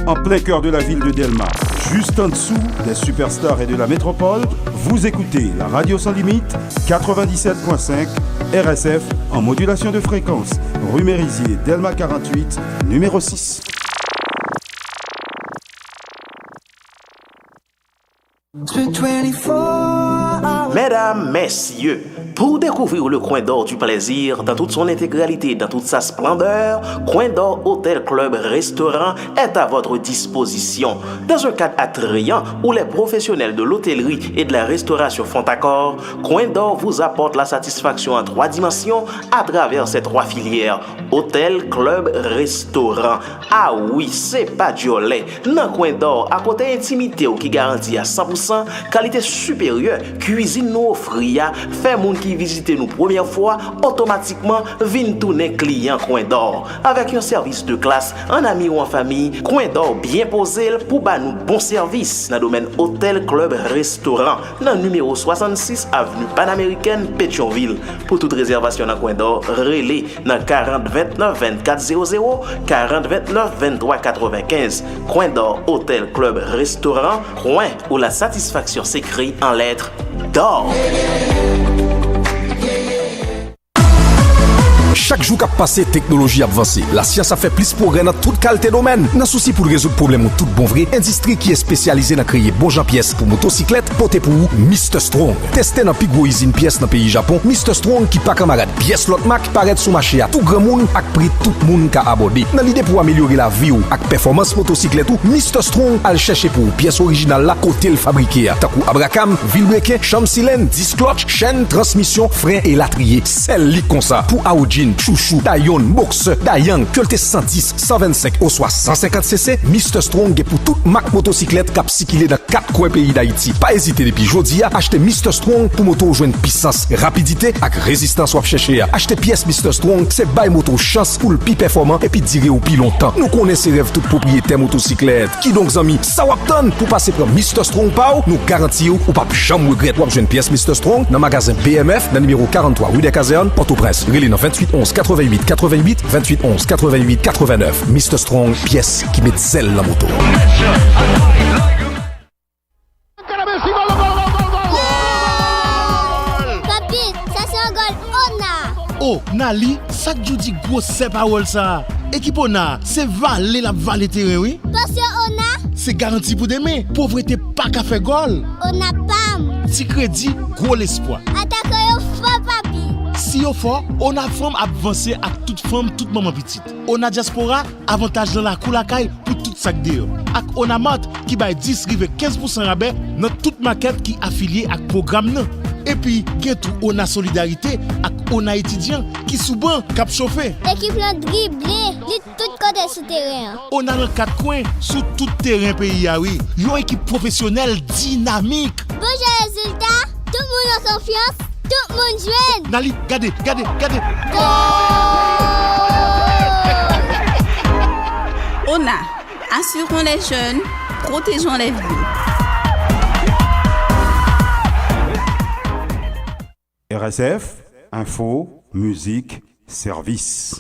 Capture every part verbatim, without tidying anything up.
En plein cœur de la ville de Dèlma, juste en dessous des superstars et de la métropole, vous écoutez la radio sans limite, quatre-vingt-dix-sept point cinq R S F en modulation de fréquence, rue Mérisier, Dèlma quarante-huit, numéro six. Mesdames, messieurs, pour découvrir le coin d'or du plaisir dans toute son intégralité, dans toute sa splendeur, Coin d'Or Hôtel Club Restaurant est à votre disposition. Dans un cadre attrayant où les professionnels de l'hôtellerie et de la restauration font accord, Coin d'Or vous apporte la satisfaction en trois dimensions à travers ses trois filières, hôtel, club, restaurant. A wi, se pa djòlè. Nan Coin d'Or, akote entimite w ki garanti a san pou san, kalite siperyè, kwizin nou ofri a fè moun ki vizite nou premyè fwa otomatikman vin tounen kliyan Coin d'Or. Avèk yon sèvis de klas, an ami ou an fanmi, Coin d'Or byen poze l pou ba nou bon sèvis nan domèn otèl, klèb, restoran, nan nimewo swasannsis avni Panamerikèn, Petyonvil. Pou tout rezèvasyon nan Coin d'Or, rele nan karant ventnèf vennkat zewo zewo, karant ventnèf venntwa katrevenkenz. Coin d'Or Hôtel Club Restaurant, coin où la satisfaction s'écrit en lettres d'or. Chak jou k ap pase, teknoloji ap vanse, lasyans ap fè plis pwogrè nan tout kalte domèn. Nan sousi pou l rezoud pwoblèm ou tout bon vre, endistri ki espesyalize nan kreye bon jan pyès pou motosiklèt pote pou ou Mister Strong. Teste nan pi gwo izin pyès nan peyi Japon, Mister Strong ki pa kanmarad pyès lòt mak parèt sou mache a tou granmoun ak pri tout moun ka abòde. Nan lide pou amelyore lavi w ak pèfòmans motosiklèt ou, Mister Strong al chèche pou ou pyès orijinal la kote l fabrike a, tankou abrakam, vilbreken, chanm silenn, dis klòtch, chèn, transmisyon, fren, elatriye. Sèl li konsa. Pou Aujin, Chouchou, Dayonn, Boxer, Dayang, ke l te san dis, san vennsenk oswa san senkant C C, Mister Strong gen pou tout mak motosiklèt k ap sikile nan kat kwen peyi Dayiti. Pa ezite, depi jodi a, achte Mister Strong pou moto w jwenn pisans, rapidite ak rezistans w ap chèche a. Achte pyès Mister Strong, se bay moto w chans pou l pi pèfòman epi dire w pi lontan. Nou konnen se rèv tout pwopriyetè motosiklèt. Kidonk, zanmi, sa w ap tann pou pase pran Mister Strong pa w? Nou garanti w, ou p ap janm regrèt. W ap jwenn pyès Mister Strong nan magazen B M F, nan nimewo karannntwa rue des Casernes, Pòtoprens. Rele nan venntuit onz katreventuit katreventuit, venntuit onz katreventuit katrevenèf. Mister Strong, pyès ki met zèl nan moto. Papi, sa se yon gòl Ona. O, Nali, sa k di w di gwosè pawòl sa a? Ekip Ona a, se vale l ap vale teren, wi. Paske Ona se garanti pou demen. Povrete pa ka fè gòl. Ona pa m. Ti kredi, gwo lespwa. Atake yo fò, papi. Si yo fò, Ona Fanm ap vanse ak tout fanm, tout manman pitit. Ona Dyaspora, avantaj nan lakou lakay pou tout sa k deyò. Ak Ona Mart ki bay dis rive kenz pousan rabè nan tout makèt ki afilye ak pwogram nan. Epi, gen tou Ona Solidarite ak Ona Etidyan ki sou ban k ap chofe. Ekip lan drible, li tout kote sou teren an. Ona nan kat kwen, sou tout teren peyi a, wi. Yon ekip pwofesyonèl dinamik. Bon jan rezilta, tout moun an konfyans, tout moun jwenn. Nali, gade, gade, gade. Gòl! Ona, assurons les jeunes, protégeons les vieux. R S F, enfo, mizik, sèvis.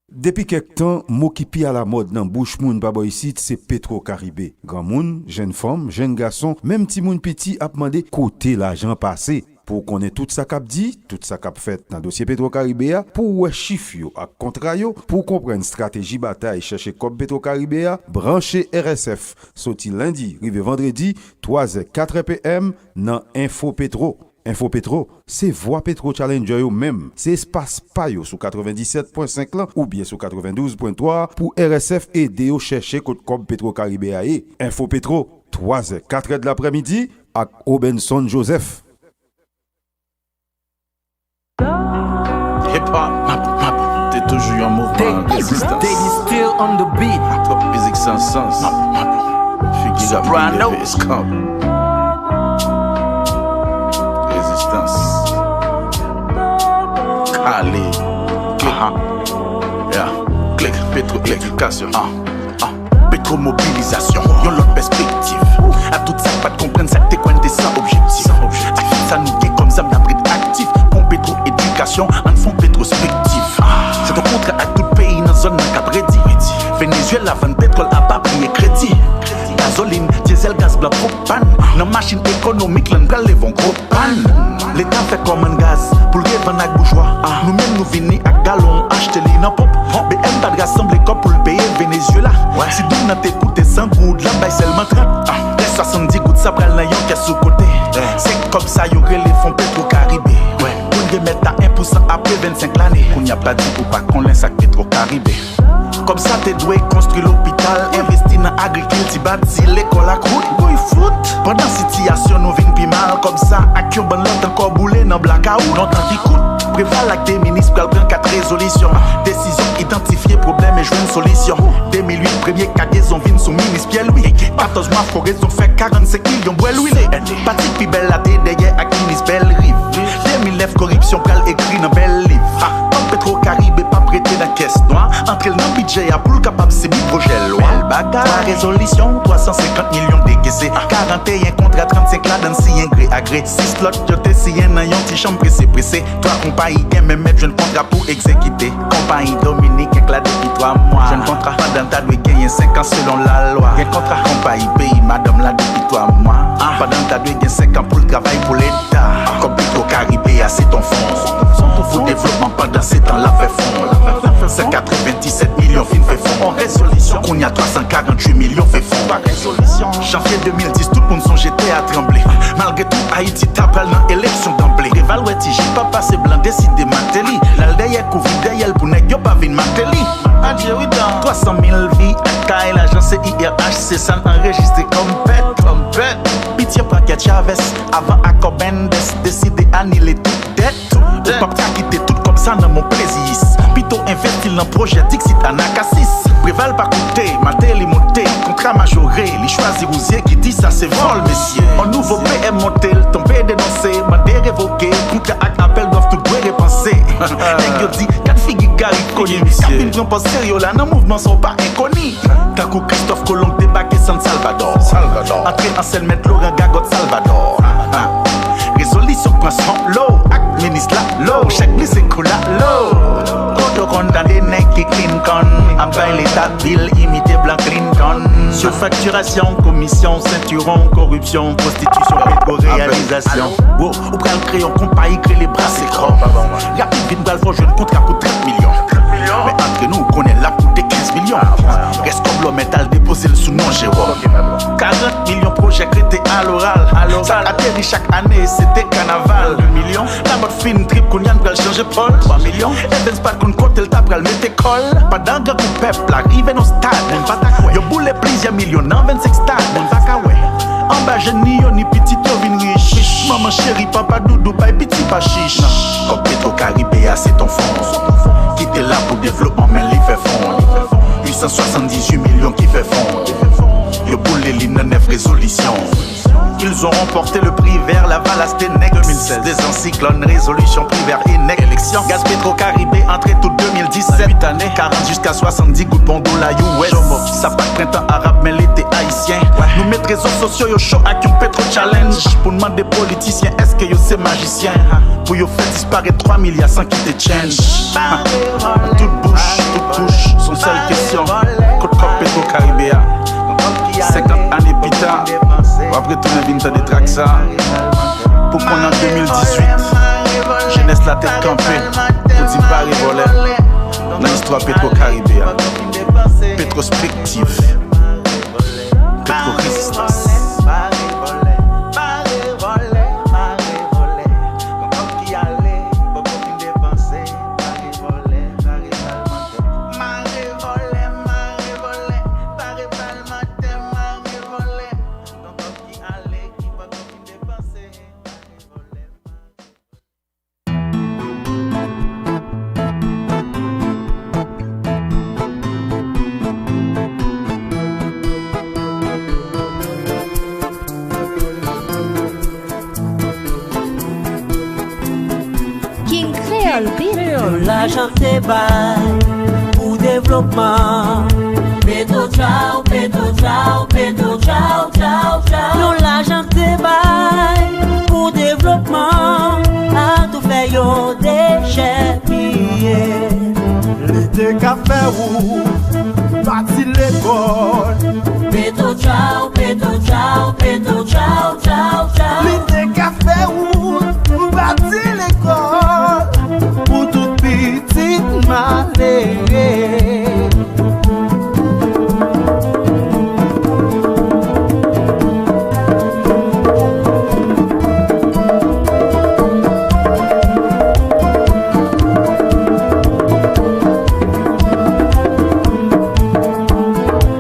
Depi kèk tan, mo ki pi alamòd nan bouch moun pa bò isit se Petro Caribe. Granmoun, jenn fanm, jenn gason, menm timoun piti ap mande kote lajan pase. Pou w konnen tout sa k ap di, tout sa k ap fèt nan dosye Petro Caribe a, pou w wè chif yo ak kontra yo, pou w konprann estrateji batay chèche kòb Petro Caribe a, branche R S F soti lendi rive vandredi, twa zè, katrè P M nan Enfo Petro. Enfo Petro, se vwa Petro Challenger yo menm. Se espas pa yo sou katrevenndisèt pwen senk lan oubyen sou katrevendouz pwen twa pou R S F ede yo chèche kot kòb Petro Caribe a ye. Enfo Petro, twa zè, katrè d laprèmidi ak Obenson Joseph. Hip hop, map, map, te toujou yon mouvman rezistans. Daily still on the beat. Twòp mizik san sans. Map, map. Figi k ap Soprano. Eskanp. Rezistans. Kale. Klik. Aha. Yeah. Klik. Petro edikasyon. Ah. Ah. Petro mobilizasyon. Yon lòt pèspektiv. A tout sa k pa t konprann sa k te kwè n te san objektif. Ak tout sa nou gen kòm zam n ap ret aktif. Pou petro edikasyon, ann fè yon petrospektif. Se yon kontra ak tout peyi nan zòn nan k ap redi. Venezyela vann pèt Kòl a pa bliye kredi. Gazolin, dyezèl, gaz blan, pwopan. Nan machin ekonomik lan n pral leve yon gwo pàn. Leta fè kòmann gaz pou l revann ak boujwa. Nou menm nou vini ak galon, achte li nan ponp. B M pa t rasanble kòb pou l peye Venezuela. Si douz nan te koute san goud, l ap bay sèlman trant. Rès swasanndis goud sa pral nan yon kès sou kote. Se kòb sa yo rele fon Petro Karibe. Pou l remèt a en pou san apre vennsenk lane. Kounye a pa di ou pa konnen sa k Petro Karibe. Kòb sa te dwe konstwi lopital, envesti nan agrikilti, bati lekòl ak wout. Woy fout! Pandan sitiyasyon nou vin pi mal, kòb sa ak yon bann lòt ankò boule nan blakawout. Lontan ki kout, Preval ak de minis pral pran kat rezolisyon. Desizyon idantifye pwoblèm e jwenn solisyon. De mil uit, premye kagezon vin sou minis Pyè Lwi. Katòz mwa, Forezon fè karannsenk milyon bwè lwil. Pati k pi bèl la te dèyè ak minis Bèlriv. De mil nèf, koripsyon pral ekri nan bèl liv. Kòb Petro Karibe p ap rete nan kès nwa. Antre l nan bidjè a pou l kapab sibi pwojè lwa. Bèl bagay. Twa rezolisyon, twa san senkant milyon degese. Karanteyen kontra, trannsenk ladann siyen gre a gre. Sis lòt yo te siyen nan yon ti chanm prese prese. Twa konpayi gen men mèt jwenn kontra pou egzekite. Konpayi dominiken k la depi twa mwa. Jwenn kontra pandan l ta dwe genyen senk an selon lalwa. Gen kontra konpayi peyi madanm la depi twa mwa. Pandan l ta dwe gen senk an pou l travay pou Leta. Kòb Petro Karibe a se ton fon pou devlopman, pandan se tan l ap fè fon. San katrevenndisèt milyon fin fè fon. Rezolisyon. Kounye a twa san karanntuit milyon fè fon. Janvye de mil dis, tout moun sonje tè a tranble. Malgre tou, Ayiti ta pral nan eleksyon danble. Preval wè ti J pa pase blan, deside Mateli. L al dèyè, kouvri dèyè l pou nèg yo pa vin mate li. Adye wi dan. Twa san mil vi ak kay, lajan C I R H, se sa n anrejistre kòm pèt. Kòm pèt. Pitye pakèt Chavez, avan akò Mendes, deside anile tout dèt. Ou p ap ka kite tout kòb sa nan men pleziyis. Pito envesti l nan pwojè Dixit Anakasis. Preval pa koute, Mateli monte, kontra majore, li chwazi Rouzier ki di sa se vòl, mesye. On nouvo P M monte, l tonbe denonse, mande revoke, kontra ak apèl dòf tout dwe repanse. Nèg yo di, gad figi Garry Conille, k ap vin pran pòz serye la nan mouvman sa w pa enkoni. Tankou Kristòf Kolon k debake San Salvador. Antre an sèl mèt Loran gagòt Salvador. Rezolisyon pran san lo ak minis la lo. Chèk li se kou la lo. Kote w konn tande nèg ki clean con ap bay leta bil imite blan Clinton. Surfacturation, commission, ceinturon, corruption, prostitution, pétro-réalisation. Wo, ou pral kreye yon konpayi k rele Brassicor. Rapid vit m pral fè w jwenn kontra pou trant milyon. Men antre nou, ou konnen l ap koute kenz milyon. Rès kòb lò mèt al depoze l sou non Jewòm. Karant milyon pwojè k rete aloral. Sa k ateri chak ane, se te kanaval. De milyon. Lamòt fin trip, kounye a n pral chanje pòl. Twa milyon. Evans pa t konn kote l ta pral mete kò l. Pandan grangou pèp la rive nan stad, moun pa ta kwè. Yo boule plizyè milyon nan vennsenk stad, moun pa ka wè. Anba jèn ni yo ni pitit yo vin rich. Manman cheri, papa doudou, bay piti pa chich. Kòb Petro Karibe a se ton fon. Kite la pou devlopman, men li fè fon. Uit san swasanndizuit milyon ki fè fon. Yo boule li nan nèf rezolisyon. Ils ont remporté le prix vert Lavalas te nèk. De mil sèz. Dezan siklòn, rezolisyon, prix vert e nèk. Eleksyon. Gaz Petro Karibe antre tout de mil disèt. Uit ane. Karant jiska swasanndis goud bon dola U S. Sa pa t prentan arab, men l te ayisyen. Nou met rezo sosyo yo cho ak yon Petro Challenge. Pou n mande politisyen, èske yo se majisyen? Pou yo fè disparèt twa milya san kite change. Tout bouch, tout bouch, s on sèl kesyon. Kot kòb Petro Karibe a? Senkant ane pita, w ap retounen vin tande trak sa. Pou konn an de mil dizuit, jenès la te kanpe pou di bare vòlè nan istwa Petro Karibe a. Petrospektiv. Petro Rezistans. King Creole Beat. Yon lajan k te bay pou devlopman. Petro tchaw, Petro tchaw, Petro tchaw, tchaw, tchaw. Yon lajan k te bay pou devlopman. A tou fè yo dechèpiye. Te ka fè ou pati lekòl. Petro tchaw, Petro tchaw, Petro tchaw, tchaw, tchaw. Li te ka fè ou pati lekòl pou tout pitit malere.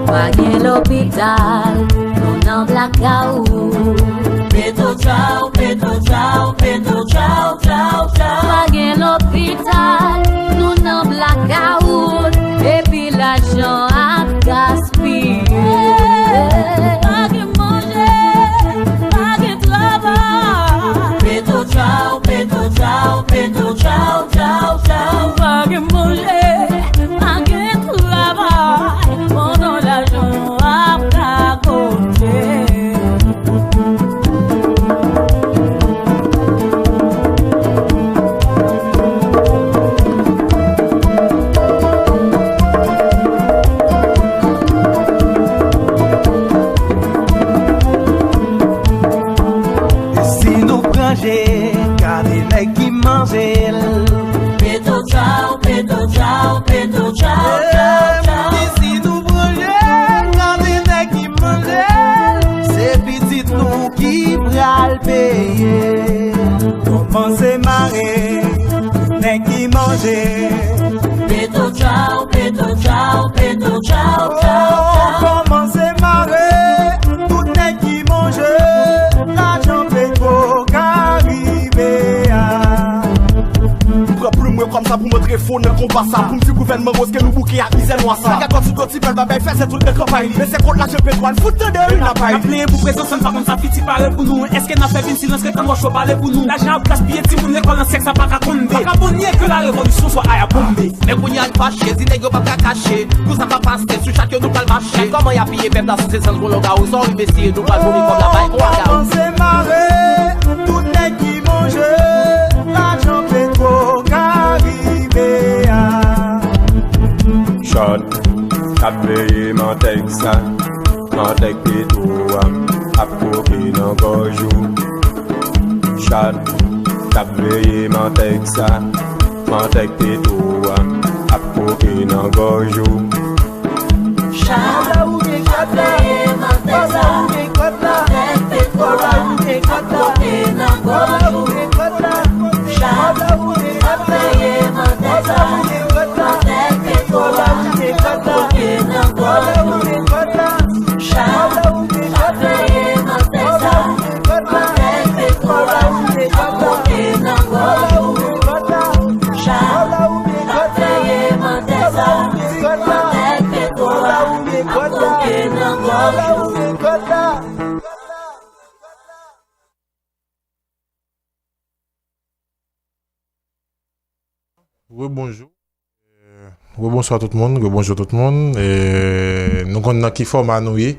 Pa gen lopital, nou nan blakawout. Petro tchaw, Petro tchaw, Petro tchaw, tchaw, tchaw. Pa gen lopital, nou nan blakawout. Epi lajan ap gaspiye. Pa gen manje, pa gen travay. Petro tchaw, Petro tchaw, Petro tchaw, tchaw, tchaw. Pa gen manje, pa gen travay. Pandan lajan ap gagote. E si nou pran je, gade nèg ki manje l. Petro tchaw, Petro tchaw, Petro tchaw, tchaw, tchaw. E si nou pran je, gade nèg ki manje l. Se pitit nou ki pral peye. Kòmanse mare nèg ki manje. Petro tchaw, Petro tchaw, Petro tchaw, tchaw, tchaw. Kòmanse mare tout nèg ki manje. Lajan Petro Karibe a. M pran plim mwen kòm sa pou montre fo nan konba sa. Pou m di gouvènman wòs ke nou bouke ak mizè nwa sa. Gagòt sou do ti pèp la bay fè se tout nan kanpay li. Men se kont lajan Petro al fout tande wi n ap bay. N ap plenyen pou prezans an, n pa konn sa fiti pare pou nou. Èske n ap fè vin silans ke kangoch yo pale pou nou? Lajan ap gaspiye, timoun lekòl nan syèk sa pa ka tonbe. Pa ka bon nye ke la revolisyon swa aya bombe. Men kounye a n fache, di nèg yo p ap ka kache. Kou sa pa pase, sou chat yo nou pral mache. Gad kòman y ap piye pèp la sou se sans bon lògawo. Sa w rive siye, nou pral vole kòb la bay kou a gawou. Kòmanse mare tout nèg ki manje lajan Petro Karibe a. Chat k ap veye mantèg sa, mantèg Petro a ap koke nan gòj ou. Chat k ap veye mantèg sa, mantèg Petro a ap koke nan gòj ou. Chat k ap veye mantèg sa, mantèg Petro a ap koke nan gòj ou. Chat k ap veye mantèg sa, mantèg Petro a ap koke nan gòj ou. Chat k ap veye mantèg sa, mantèg Petro a ap koke nan gòj ou. Chat k ap veye mantèg sa, mantèg Petro a ap koke nan gòj ou. Rebonjou. Euh, rebonswa tout moun, rebonjou tout moun. E nou konn nan ki fòma nou ye.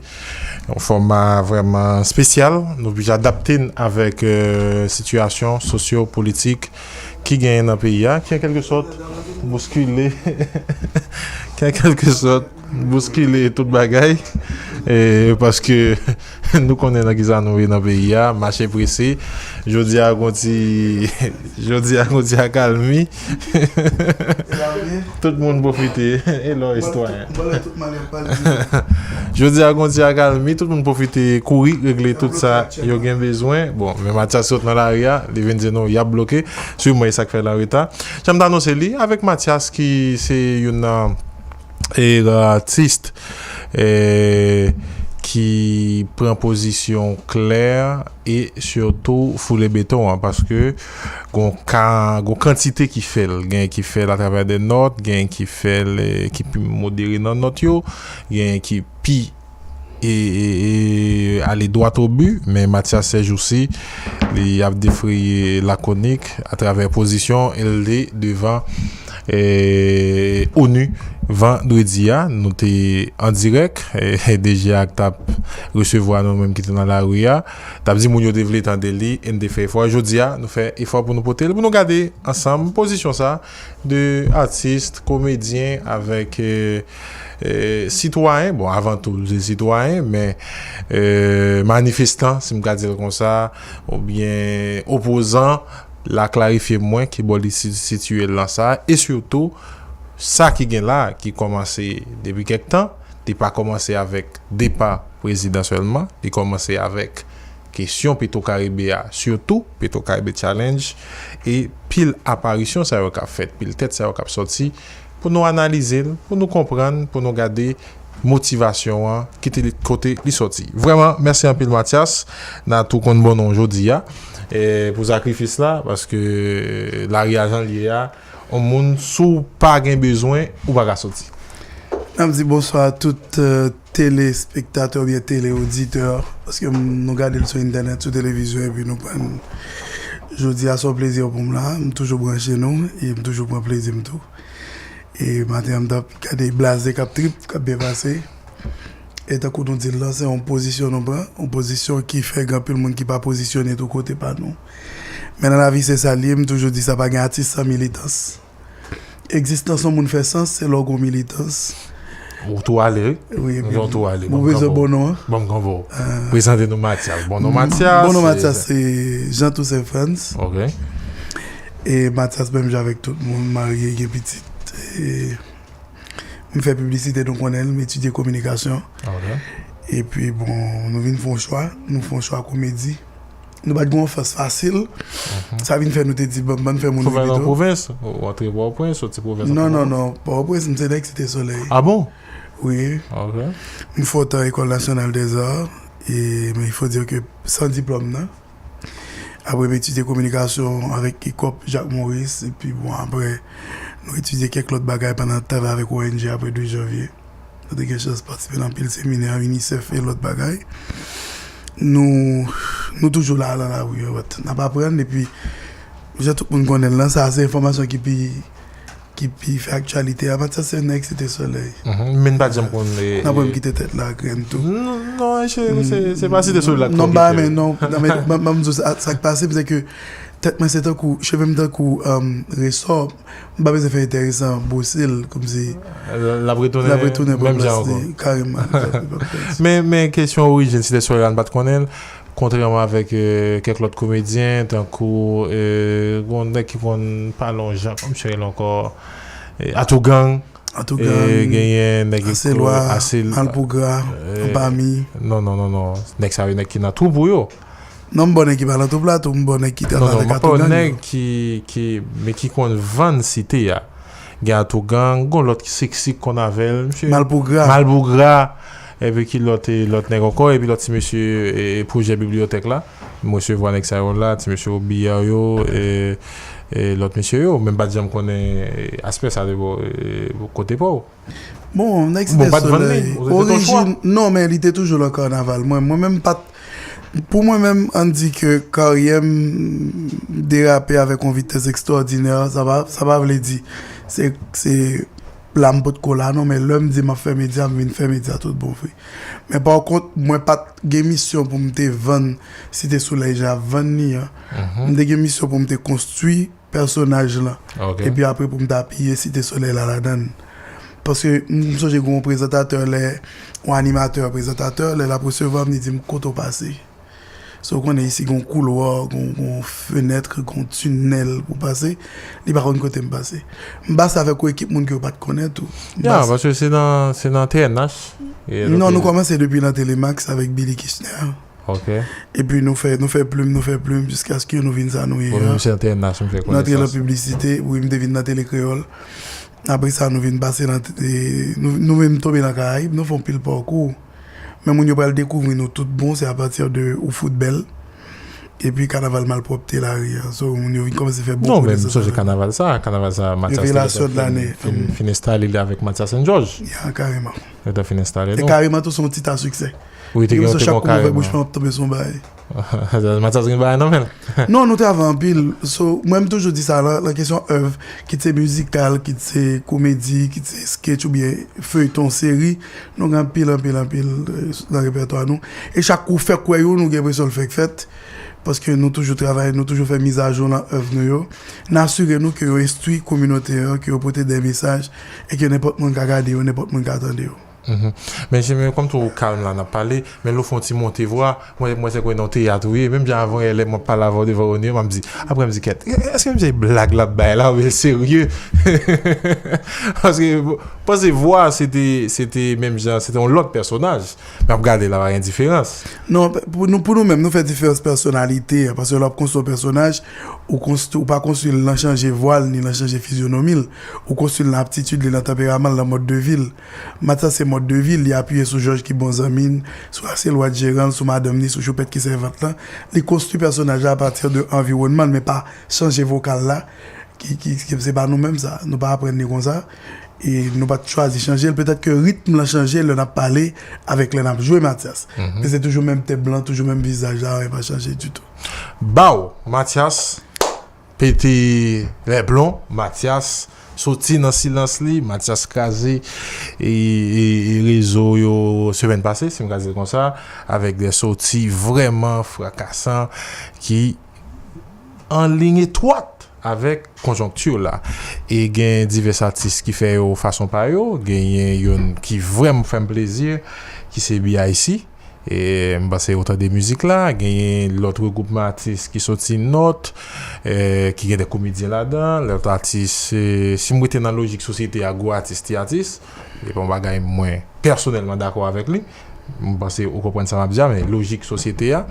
Yon fòma vrèman espesyal. Nou oblije adapte n avèk, euh, sitiyasyon sosyo-politik ki genyen nan peyi a, ki an kèlke sòt bouskile, ki an kèlke sòt bouskile tout bagay. E paske nou konnen nan kisa nou ye nan peyi a, mache prese. Jodi a gon ti, jodi a gon ti akalmi. Tout moun pwofite. E lò istwa. Jodi a gon ti akalmi, tout moun pwofite kouri regle tout sa yo gen bezwen. Bon, men Mathias sot nan lari a, li vin di nou y ap bloke. Swiv mwen, e sa k fè l an reta. Jan m t anonse li, avèk Mathias ki se youn nan e atis, e, ki pran pozisyon klè e sitou foule beton an, paske gon ka, gon kantite ki fè l, gen ki fè l atravè de nòt, gen ki fè l, e, ki pi modere nan nòt yo, gen ki pi e, e, e ale dwat o bi, men Mathias sèjousi, li ap defreye lakonik atravè pozisyon l te devan, e, onu, Vandredi a, nou te an dirèk, e, e D J a k t ap resevwa nou menm ki te nan lari a, t ap di moun yo te vle tande li, e n te fè efò. Jodi a, nou fè efò pou nou pote l, pou nou gade ansanm pozisyon sa de atis, komedyen avèk, e, e, sitwayen. Bon, avan tou, se sitwayen, men, e, manifestan, si m ka di l konsa, oubyen opozan, l a klarifye mwen ki bò li si-, sitiye l nan sa, e sitou, sa ki gen la, ki kòmanse depi kèk tan, li pa kòmanse avèk depa prezidan sèlman, li kòmanse avèk kesyon Petro Caribe a, sitou Petro Caribe Challenge, e pil aparisyon sa yo k ap fèt, pil tèt sa yo k ap sòti, pou nou analize l, pou nou konprann, pou nou gade motivasyon an, ki te li, kote li sòti. Vrèman, mèsi anpil, Mathias. N a tou konn bon non jodi a, e, pou sakrifis la, paske lari a jan l ye a, yon moun, si w pa gen bezwen, ou pa ka soti. N ap di bonswa a tout, e, telespektatè oubyen teleoditè, paske m, nou gade l sou entènèt, sou televizyon, epi nou pran jodi a, se yon plezi pou m la. M toujou branche nou, e m toujou pran plezi m tou. E maten an, m t ap gade blaze k ap trip, k ap byen pase. E tankou nou di l lan, se yon pozisyon nou pran, yon pozisyon ki fè gen anpil moun ki pa pozisyone tou kote pa nou. Men nan lavi, se sa l ye, m toujou di sa, pa gen atis san militans. Egzistans yon moun fè sans, se lè w gen militans. Ou tou ale, wi. Wi, epi ou tou ale. Ou bezwen bon non an. Ban m konvo. Prezante nou Mathias. Bon non Mathias. Bon non Mathias, se Jean Toussaint Frantz. Ok. E Mathias menm jan avèk tout moun, marye, gen pitit. E m fè piblisite, nou konnen l, m etidye kominikasyon. Ok. Epi, bon, nou vin fè yon chwa, nou fè yon chwa komedi. Nou pa t gen yon anfans fasil. Sa vin fè nou te di, "Ban, ban n fè moun ri pito." Sou nan pwovens, ou antre Pòtoprens, soti pwovens. Non, non, non, Pòtoprens, m se nèg Site Solèy. Ah bon? Wi. Ok. M fè tan École Nationale des Arts, e, men il faut dire que san diplòm nan. Apre, m etidye kominikasyon avèk Ekòp Jacques Maurice, epi bon, apre, nou etidye kèk lòt bagay pandan n travay avèk O N G apre douz janvye. Nou te gen chans patisipe nan anpil seminè, UNICEF e lòt bagay. Nou, nou toujou la, nan lari an, but n ap aprann, epi, jan tout moun konnen l lan, sa se enfòmasyon ki pi, ki pi fè aktyalite a. Mathias se nèg Site Solèy. Mhm. Men n pa t janm konn, e, nan pwen m kite tèt la grenn tou. Non, non, se, se, se pa Site Solèy la k twò kite. Non, m pa renmen, non, non, men, ban, ban m di w sa, sa k pase m, se ke tèt mwen se tankou, cheve m tankou, um, resò, m pa bezwen fè enteresan, bwose l, kòmsi l ap retounen, l ap retounen pran plas li, kareman. Men, men kesyon orijin Site Solèy la, n pa t konnen l, kontrèman avèk, e, kèk lòt komedyen, tankou, e, gon nèg ki konn pale yon jan, kòman misye rele ankò, e, Atougang, Atougang, e, genyen nèg Aselwa, Asel-, Malpougra, e, Anpami. Non, non, non, non. Nèg sa yo, nèg ki nan twoup ou yo. Non, m bon nèg ki pa nan twoup la tou, m bon nèg ki travay avèk Atougang. Non, non, m ap pale nèg ki, ki, men ki konn vann Site a. Gen Atougang, gon lòt ki seksi k konn avè l, misye. Malpougra. Malpougra. Epi ki lòt, e, lòt nèg ankò, epi lòt ti mesye, e, e, pwojè bibliyotèk la. M resevwa nèg sa yo la, ti mesye Obiya yo, e, e, lòt mesye yo. Men m pa t janm konnen, e, aspè sa de bò, e, kote pa w. Bon, nèg Site Solèy, orijin, non, men li te toujou nan kanaval. Mwen, mwen menm pa t, pou mwen menm, ann di ke karyè m derape avèk yon vitès ekstwòdinè, sa pa, sa pa vle di se, se la m potko la, non, men lè m di m ap fè medya, m vin fè medya tout bon vre. Men pa kont, mwen pa t gen misyon pou m te vann Site Solèy jan y ap vann li an. M te gen misyon pou m te konstwi pèsonaj lan. Ok. Epi apre pou m ta piye Site Solèy la ladan l. Paske m sonje gen yon prezantatè lè, yon animatè, prezantatè, lè l ap resevwa m, li di m, "Kote w pase?" So, w konnen isi gen yon koulwa, gen yon, gen yon fenèt, gen yon tinèl pou w pase. Li pa konn kote m pase. M pase avèk yon ekip moun ke yo pa t konnen tou. Ya, paske se nan, se nan T N H. Non, nou kòmanse depi nan Telemax avèk Billy Kirchner. Ok. Epi nou fè, nou fè plim, nou fè plim, jiskaske nou vin sa nou ye a. Ou menm se nan T N H, m fè konesans. Nou antre nan piblisite, wi, m te vin nan Tele Kreyòl. Apre sa, nou vin pase nan, e, nou, nou menm tonbe nan Karayib, nou fè yon pil pakou. Men moun yo pral dekouvri nou tout bon, se apati de Ou Fout Bèl. Epi kanaval malpwòpte lari a. So, moun yo vin kòmanse fè bon konesans avè l. Non, men m sonje kanaval sa, kanaval sa, Mathias te gentan fin, fin, fin enstale li avèk Mathias and George. Ya, kareman. Yo te fin enstale nou. E kareman tou se yon tit a siksè. Wi, te gen yon, te gen yon kareman. Chak kou m ouvè bouch mwen, m ap tonbe sou yon bagay. Mathias gen bagay nan men l. Non, nou travay anpil. So, mwen, m toujou di sa, lan, lan kesyon èv, kit se mizikal, kit se komedi, kit se sketch oubyen feyton, seri, nou gen anpil, anpil, anpil, eh, nan repètwa nou. E chak kou fè kwè yo, nou gen enpresyon l fèk fèt. Paske nou toujou travay, nou toujou fè mizajou nan èv nou yo. N asire nou ke yo enstwi kominote an, ke yo pote de mesaj, e ke nenpòt moun ka gade yo, nenpòt moun ka tande yo. Mhm. Men Jimmy, kòm tou ou kalm la n ap pale, men lè w fè yon ti monte vwa, mwen, mwen se kwè nan teyat ou ye, menm jan avan yè lè mwen pale avè w devan Rony, m ap di, apre m di, kèt, èske m se blag l ap bay la oubyen l serye? Paske, panse vwa, se te, se te menm jan, se te yon lòt pèsonaj. Men ap gade la, pa gen diferans. Non, pou nou, pou nou menm, nou fè diferans pèsonalite, paske lè w ap konstwi yon pèsonaj, ou konstwi, ou pa konstwi l nan chanje vwa l, ni nan chanje fizyonomi l. Ou konstwi l nan aptitid li, nan tanperaman l, nan mòd de vi l. Mathias se mòd de vi l, li apiye sou Jòj ki bon zanmi n, sou Aselwad jeran l, sou madanm ni, sou Choupèt ki sèvant lan. Li konstwi pèsonaj la apati de anviwònman l, men pa chanje vokal la, ki, ki, ki se pa nou menm sa. Nou pa aprann li konsa. E nou pa t chwazi chanje l. Petèt ke ritm lan chanje lè n ap pale avèk lè n ap jwe Mathias. Mhm. Men se toujou menm tèb lan, toujou menm vizaj la, anyen pa chanje ditou. Baw, Mathias, pete lè blon, Mathias soti nan silans li, Mathias kraze e, e, e rezo yo semèn pase, si m ka di l konsa, avèk de soti vrèman frakasan ki an liy etwat avèk konjonkti la. E gen divès atis ki fè yo fason pa yo, genyen youn ki vrèman fè m plezi, ki se B I C. E m panse ou tande mizik la, genyen lòt regroupman atis ki soti Nòt, e, ki gen de komedyen ladan, lòt atis, e, si m rete nan lojik sosyete a, gwo atis, ti atis, e pa yon bagay mwen pèsonèlman dakò avèk li. M panse ou konprann sa m ap di a, men lojik sosyete a.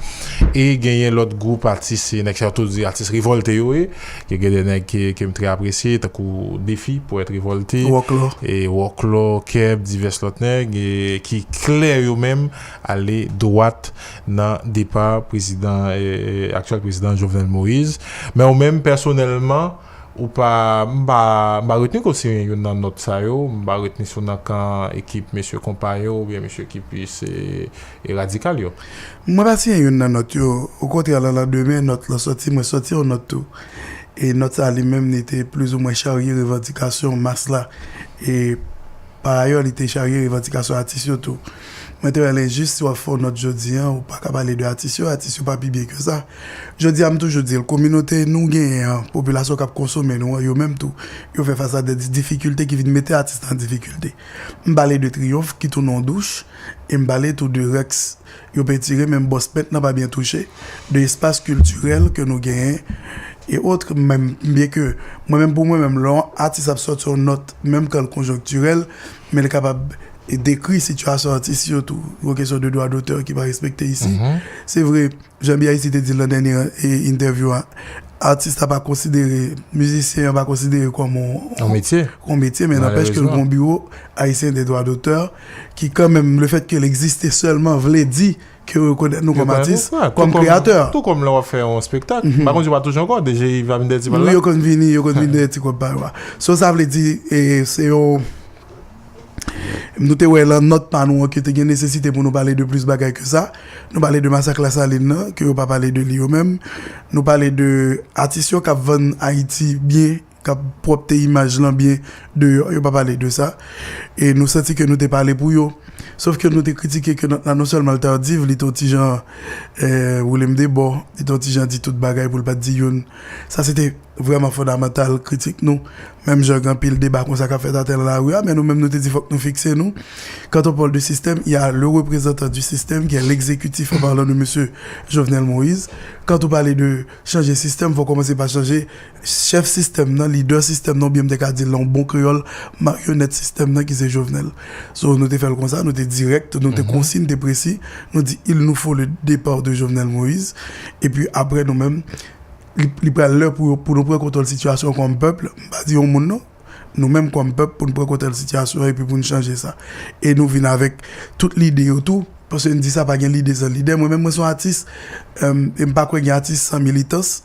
E genyen lòt gwoup atis, se nèg sa yo tou di atis revòlte yo ye. Ke gen de nèg ke, ke m trè apresye, tankou Defi, Powèt Revòlte, Wòklò. E Wòklò, Kèb, divès lòt nèg, e ki klè yo menm ale dwat nan depa prezidan, e, aktyèl prezidan Jovenel Moïse. Men ou menm, pèsonèlman, ou pa, m pa, m pa retni ke w se youn nan Nòt sa yo, m pa retni si w nan kan ekip mesye Konpa yo, oubyen mesye ki plis, e, e radikal yo. Mwen pa siyen youn nan Nòt yo. Okontrè, lan landemen, Nòt lan sòti, mwen sòti yon Nòt tou. E Nòt sa li menm, li te plizoumwen charye revandikasyon mas la. E pa ayè, li te charye revandikasyon atis yo tou. Mwen te wè l enjis, si w ap fè yon Nòt jodi a, ou pa ka pale de atis yo, atis yo pa pi byen ke sa. Jodi a, m toujou di l, kominote nou genyen an, popilasyon k ap konsome nou an, yo menm tou, yo fè fas a de di-, difikilte ki vin mete atis nan difikilte. M pale de Triyonf ki tounen yon douch, e m pale tou de Rex yo pentire, menm bòs pent nan pa byen touche, de espas kiltirèl ke nou genyen, e otre, menm, byen ke, mwen menm pou mwen menm, lè yon atis ap sòti yon Nòt, menm kan l konjonktirèl, men l kapab dekri sitiyasyon atis yo tou. Yon kesyon de dwa dotè ki pa respekte isi. Mhm. Se vre, Jan B I C te di l nan dènye, e, entèvyou a, atis la pa konsidere, mizisyen an pa konsidere kòm yon, yon metye, kòm yon metye, men nanpèch ke l gen yon biwo ayisyen de dwa dotè ki kanmenm, lefèt ke l egziste sèlman vle di ke yo rekonèt nou kòm atis, kòm kreyatè. Tou kòm lè w ap fè yon espektak. Mhm. Pa konn si w pa touche ankò, D J va vin dèyè ti bal la. Wi, yo konn vini, yo konn vin dèyè ti kòb pa yo a. So, sa vle di, e, se yon Nou te wè lan nòt pa nou an ke te gen nesesite pou nou pale de plis bagay ke sa. Nou pale de masak Lasalin nan, ke yo pa pale de li yo menm. Nou pale de atis yo k ap vann Ayiti byen, k ap pwòpte imaj lan byen deyò, yo pa pale de sa. E nou santi ke nou te pale pou yo. Sof ke nou te kritike ke nòt la non sèlman l tardiv, li te yon ti jan, eh, woule m de bò, li te yon ti jan di tout bagay pou l pa t di youn. Sa se te vrèman fondamantal kritik nou. Menm jan gen anpil deba konsa k ap fèt atè nan lari a, men nou menm nou te di fòk nou fikse nou. Quand on parle de système, il y a le représentant du système, qui est l'exécutif en parlant de monsieur Jovenel Moïse. Quand ou pale de chanje sistèm, fò w kòmanse pa chanje chèf sistèm nan, lidè sistèm nan, oubyen m te ka di l nan yon bon kreyòl, maryonèt sistèm nan ki se Jovenel. So, nou te fè l konsa, nou te dirèk, nou te konsi, nou te presi, nou di, il nous faut le départ de Jovenel Moïse. Epi apre nou menm, li, li pral lè pou, pou nou pran kontwòl sitiyasyon kòm pèp. M pa di yon moun non. Nou menm kòm pèp pou n pran kontwòl sitiyasyon an epi pou n chanje sa. E nou vin avèk tout lide yo tou. Paske n di sa pa gen lide san lide. Mwen menm, mwen se yon atis, e m pa kwè gen atis san militans.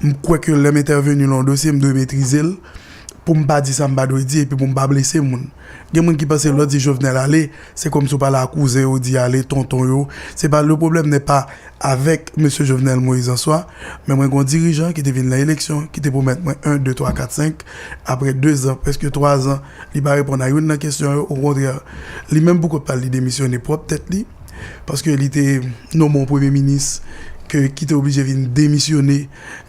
M kwè ke lè m entèveni nan yon dosye, m dwe metrize l pou m pa di sa m pa dwe di epi pou m pa blese moun. Gen moun ki panse lè w di Jovenel ale, se kòmsi w pale a kouzen yo, di ale, tonton yo. Se pa, le problème n'est pas avec mesye Jovenel Moïse an swa, men mwen gen yon dirijan ki te vin nan eleksyon, ki te pwomèt mwen en, de, twa, kat, senk, apre de zan, prèske twa zan, li pa reponn a youn nan kesyon yo, okontrè, li menm pou kont pa l, li demisyone pwòp tèt li, paske li te nonmen yon premye minis ke, ki te oblije vin demisyone,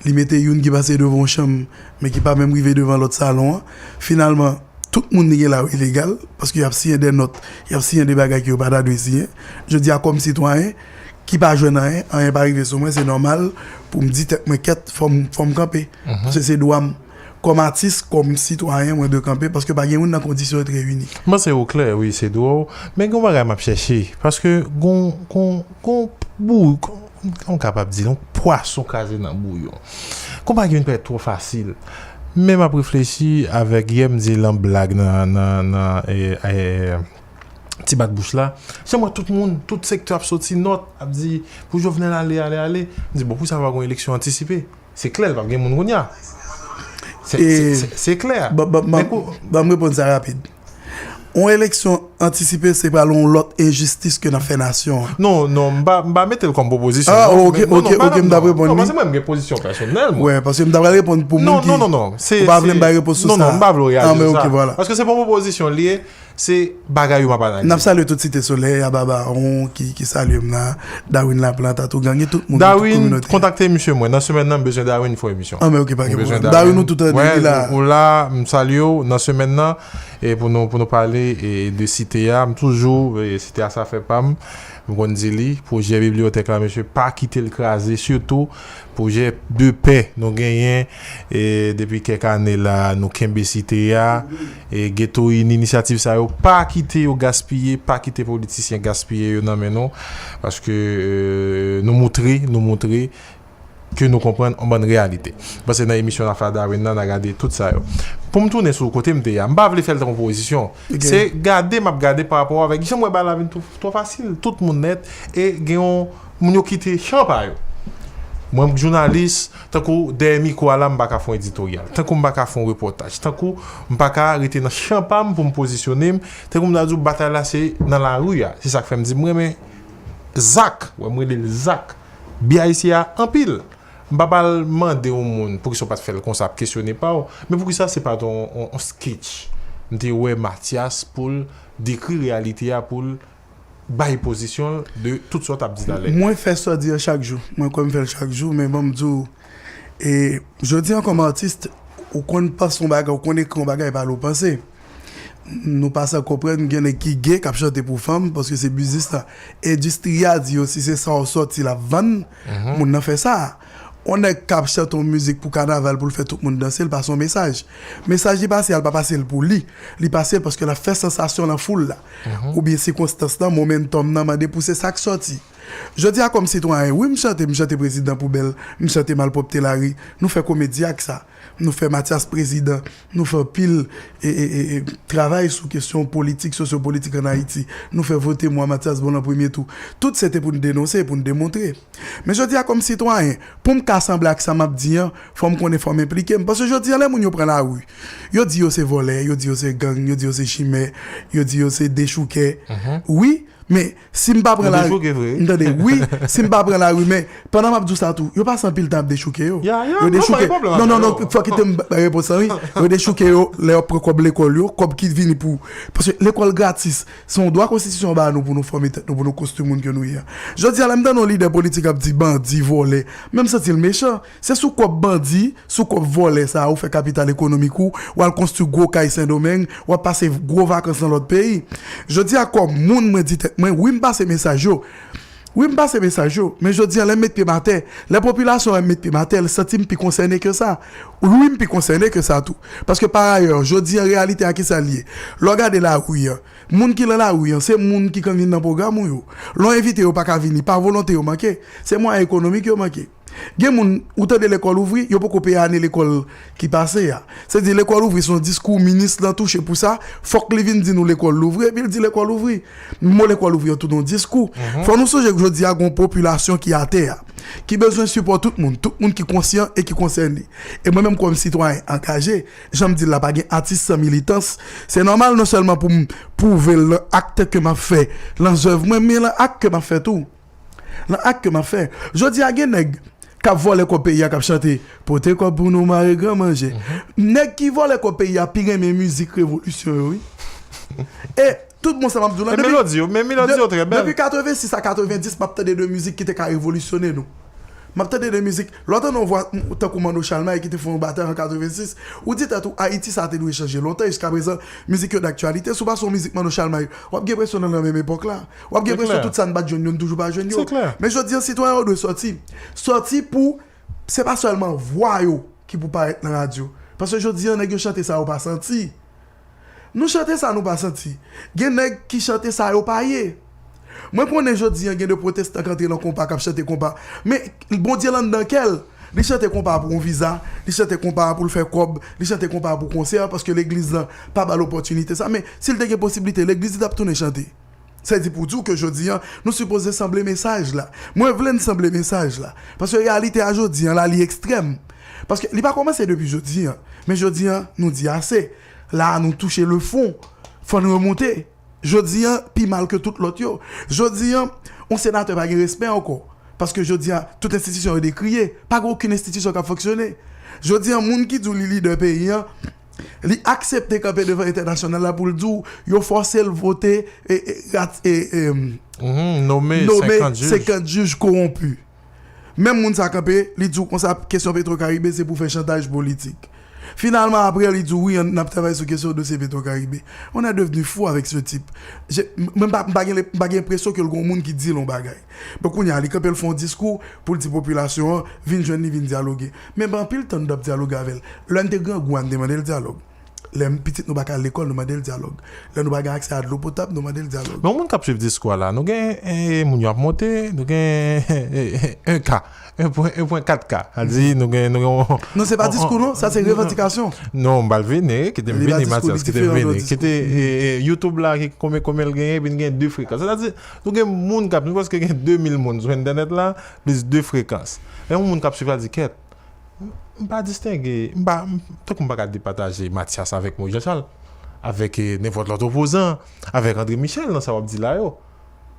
li mete youn ki pase devan yon chanm, men ki pa menm rive devan lòt salon an. Finalman, tout moun li gen la yo ilegal, paske y ap siyen de nòt, y ap siyen de bagay ke yo pa ta dwe siyen. Jodi a, kòm sitwayen ki pa jwenn anyen, anyen pa rive sou mwen, se nòmal pou m di tèt mwen kèt, fò m, fò m kanpe. Paske se dwa m. Kòm atis, kòm sitwayen, mwen dwe kanpe, paske pa gen moun nan kondisyon yo t reyini. M panse ou klè, wi, se dwa w. Men gen yon bagay m ap chèche, paske gon, gon, gon bou, m kapab di l, yon pwason kraze nan bouyon. Konpa gen yon pè twò fasil. Men m ap reflechi avèk, yè m di l an blag nan, nan, nan, e, e, ti bat bouch la. Jan m wè tout moun, tout sektè ap soti nòt, ap di pou Jovenel ale, ale, ale. M di, bon, poukisa pa gon eleksyon antisipe? Se klè, l p ap gen moun kounye a. Se, se, se, se klè. Ban, ban, ban, ban m reponn sa rapid. Yon eleksyon antisipe, se pral yon lòt enjistis ke n ap fè nasyon an. Non, non, m pa, m pa mete l kòm pwopozisyon, ah, non. Ok, ok, ok, m t ap reponn li. Non, paske mwen, m gen pozisyon pèsonèl, mwen. Wè, paske m t ap reponn pou moun ki, non, non, non, non, se, ou pa vle m bay repons sou sa. Ou pa vle w reyaji sou sa. Ah, men ok, vwala. Paske se pa yon pwopozisyon l ye, se bagay yo m ap analize. N ap salye tout Site Solèy, Aba Bawon, ki, ki salye m la, Darwin Laplante, Atougang, e tout moun, tout kominote. Darwin, kontakte misye mwen. Nan semèn nan, m bezwen Darwin pou emisyon. Ah, men ok, pa gen pwoblèm. Darwin, nou tout tande li la. Ou la, m salye w nan semèn nan, e pou nou, pou nou pale, e, de Site a. M toujou, e, Site a sa fè pa m. M konn di li, pwojè bibliyotèk la, mesye, pa kite l kraze, sitou pwojè de pè nou genyen, e, depi kèk ane la, nou kenbe Site a, e, Geto Ini, inisyativ sa yo, pa kite yo gaspiye, pa kite politisyen gaspiye yo nan men nou, paske, e, nou moutre, nou moutre ke nou konprann yon bann reyalite. Paske nan emisyon Afè a Darwin nan, n a gade tout sa yo. Pou m tounen sou kote m te ye a, m pa vle fè l tankou opozisyon. Ok. Se gade m ap gade pa rapò avèk jan m wè bagay la vin twò, twò fasil. Tout moun nèt, e gen yon moun yo kite chan pa yo. Mwen, m jounalis, tankou dèyè mikwo a la, m pa ka fè yon editoryal. Tankou m pa ka fè yon repòtaj. Tankou m pa ka rete nan chan pa m pou m pozisyone m. Tankou m ta di w, batay la se nan lari a. Se sa k fè m di m renmen Zak. Wè, m rele l Zak. B I C a anpil. M pa pral mande yon moun poukisa w pa t fè l konsa, ap kesyone pa w, men poukisa se pa t yon, yon, yon sketch. M te wè Mathias pou l dekri reyalite a, pou l bay pozisyon l de tout sa w t ap di talè. Mwen fè sa w di an chak jou. Mwen kwè m fè l chak jou, men ban m di w, e, jodi an kòm atis, ou konn panse yon bagay, ou konn ekri yon bagay, pa lè w panse. Nou pa sa konprann, gen nèg ki gay k ap chante pou fanm, paske se biznis la. Endistri a di yo, si se sa w sòti l ap vann, moun nan fè sa. Yon nèg k ap chante yon mizik pou kanaval pou l fè tout moun danse, l pase yon mesaj. Mesaj li pase a, l pa pase l pou li. Li pase l paske l ap fè sansasyon nan foul la. Oubyen sikonstans lan, momentum nan mande pou se sa k sòti. Jodi a kòm sitwayen, wi, m chante, m chante prezidan poubèl, m chante malpwòpte lari, nou fè komedi ak sa. Nou fè Mathias prezidan, nou fè anpil, e, e, e, e, travay sou kesyon politik, sosyopolitik ann Ayiti. Nou fè vote mwa Mathias bon nan premye tou. Tout se te pou n denonse, pou n demontre. Men jodi a kòm sitwayen, pou m ka sanble ak sa m ap di an, fò m konnen, fò m enplike m. Paske jodi a lè moun yo pran lari, yo di yo se vòlè, yo di yo se gang, yo di yo se chimè, yo di yo se dechoukè. Wi, men si m pa pran lari, m tande, wi, si m pa pran lari, men pandan m ap di w sa tou, yo pase anpil tan ap dechouke yo. Yo dechouke. Non, non, non, fò kite m bay repons lan, wi. Yo dechouke yo, lè yo pran kòb lekòl yo, kòb ki vini pou, paske lekòl gratis, se yon dwa konstitisyon ba nou pou nou fòme tèt nou, pou nou konstwi moun ke nou ye a. Jodi a, lè m tande yon lidè politik ap di bandi, vòlè, men m santi l mechan. Se sou kòb bandi, sou kòb vòlè sa a, ou fè kapital ekonomik ou, w al konstwi gwo kay Sendomeng, w ap pase gwo vakans nan lòt peyi. Jodi a, kòm moun, mwen di tèt mwen, wi, m pase mesaj yo. Wi, m pase mesaj yo. Men jodi a, lè m met pye m atè, lè popilasyon an wè m met pye m atè, l santi m pi konsène ke sa. Wi, m pi konsène ke sa tou. Paske parayè, jodi a, reyalite a, ki sa l ye? Lè w gade lari a, moun ki nan lari a, se moun ki konn vin nan pwogram ou yo. Lè w envite yo, pa ka vini, pa volonte yo manke. Se mwayen ekonomik yo manke. Gen moun, ou tande lekòl ouvri, yo poko peye ane lekòl ki pase a. Se di lekòl ouvri se yon diskou minis lan touche pou sa, fòk li vin di nou lekòl louvri, epi l di lekòl ouvri. Mo lekòl ouvri an tou nan diskou. Fò nou sonje ke jodi a gen yon popilasyon ki atè a, ki bezwen sipò tout moun, tout moun ki konsyan e ki konsène. E mwen menm kòm sitwayen angaje, jan m di l la, pa gen atis san militans. Se nòmal non sèlman pou m pwouve l nan ak ke m ap fè, nan zèv mwen, men nan ak ke m ap fè tou. Nan ak ke m ap fè. Jodi a gen nèg k ap vòlè kòb peyi a k ap chante, pote kòb pou nou mare gran manje. Nèg ki vòlè kòb peyi a pi renmen mizik revolisyon yo, wi. E tout bon sa m ap di w la, men depi, melodi yo, men melodi yo trè bèl. Depi katrevensis a katrevendis, m ap tande de mizik ki te ka revolisyone nou. M ap tande de mizik, lè w tande yon vwa tankou Manno Chalmay ki te fè yon batay an katrevensis, ou di tèt ou, Ayiti sa te dwe chanje lontan, jiskaprezan, mizik yo daktyalite. Si w pa se yon mizik Manno Chalmay, w ap gen enpresyon nan, nan menm epòk la. W ap gen enpresyon tout sa n pa t jwenn yo, n toujou pa jwenn yo. Men jodi a, sitwayen yo dwe sòti. Sòti pou, se pa sèlman vwa yo ki pou parèt nan radyo. Paske jodi a, nèg yo chante sa yo pa santi. Nou chante sa nou pa santi. Gen nèg ki chante sa yo pa ye. Mwen konnen jodi a, gen de pwotestan k antre nan konpa, k ap chante konpa. Men Bondye l anndan kè l. Li chante konpa pou yon viza, li chante konpa pou l fè kòb, li chante konpa pou konsè, paske legliz lan pa ba l opòtinite sa. Men si l te gen posiblite, legliz li t ap tounen chante. Sa di pou di w ke jodi a, nou sipoze sanble mesaj la. Mwen vle n sanble mesaj la. Paske reyalite a jodi a la, li ekstrèm. Paske li pa kòmanse depi jodi a. Men jodi a, nou di ase. La a, nou touche le fon. Fò n remonte. Jodi a, pi mal ke tout lòt yo. Jodi a, yon senatè pa gen respè ankò. Paske jodi a, tout enstitisyon yo dekriye. Pa gen okenn enstitisyon k ap fonksyone. Jodi a, moun ki di w li lidè peyi a, li aksepte kanpe devan entènasyonal la pou l di w yo fòse l vote e, e, rat- e, e, Mhm, nome nome senkant jij. Senkant jij kowonpi. Menm moun sa kanpe, li di w konsa, kesyon Petro Caribe se pou fè chantaj politik. Finalman, apre, li di w, wi, n ap travay sou kesyon dosye Petro Caribe. On est devenu fou avec ce type. Je- m- Mwen pa m pa gen le- m pa gen enpresyon ke l gen yon moun ki di l yon bagay. Bon, kounye a, li kanpe, l fè yon diskou pou l di popilasyon an, vin jwenn li, vin dyaloge. Men ban anpil tan n t ap dyaloge avè l. Lè n te grangou a, n te mande l dyalòg. Lè m- pitit nou pa ka al lekòl, nou mande l dyalòg. Lè nou pa gen aksè a dlo potab, nou mande l dyalòg. Men yon moun k ap swiv diskou a la, nou gen eh, moun yo ap monte, nou gen eh, un K, un pwen, un pwen kat K. Sa di, nou gen, nou gen Non, se pa diskou, non. Sa se revandikasyon. Non, m pral vini, kite m vini, Matyas, kite m vini. Kite eh, eh, YouTube la, ki konbyen, konbyen l genyen, epi n gen de frekans. Sa di, nou gen moun k ap, nou prèske gen de mil moun sou entènèt la, plis de frekans. Lè yon moun k ap swiv la di, kèt, m pa distenge, m pa, m- tankou m pa ka depataje Matyas avèk Moïse Jean Charles, avèk eh, nenpòt lòt opozan, avèk André Michel nan sa w ap di la yo.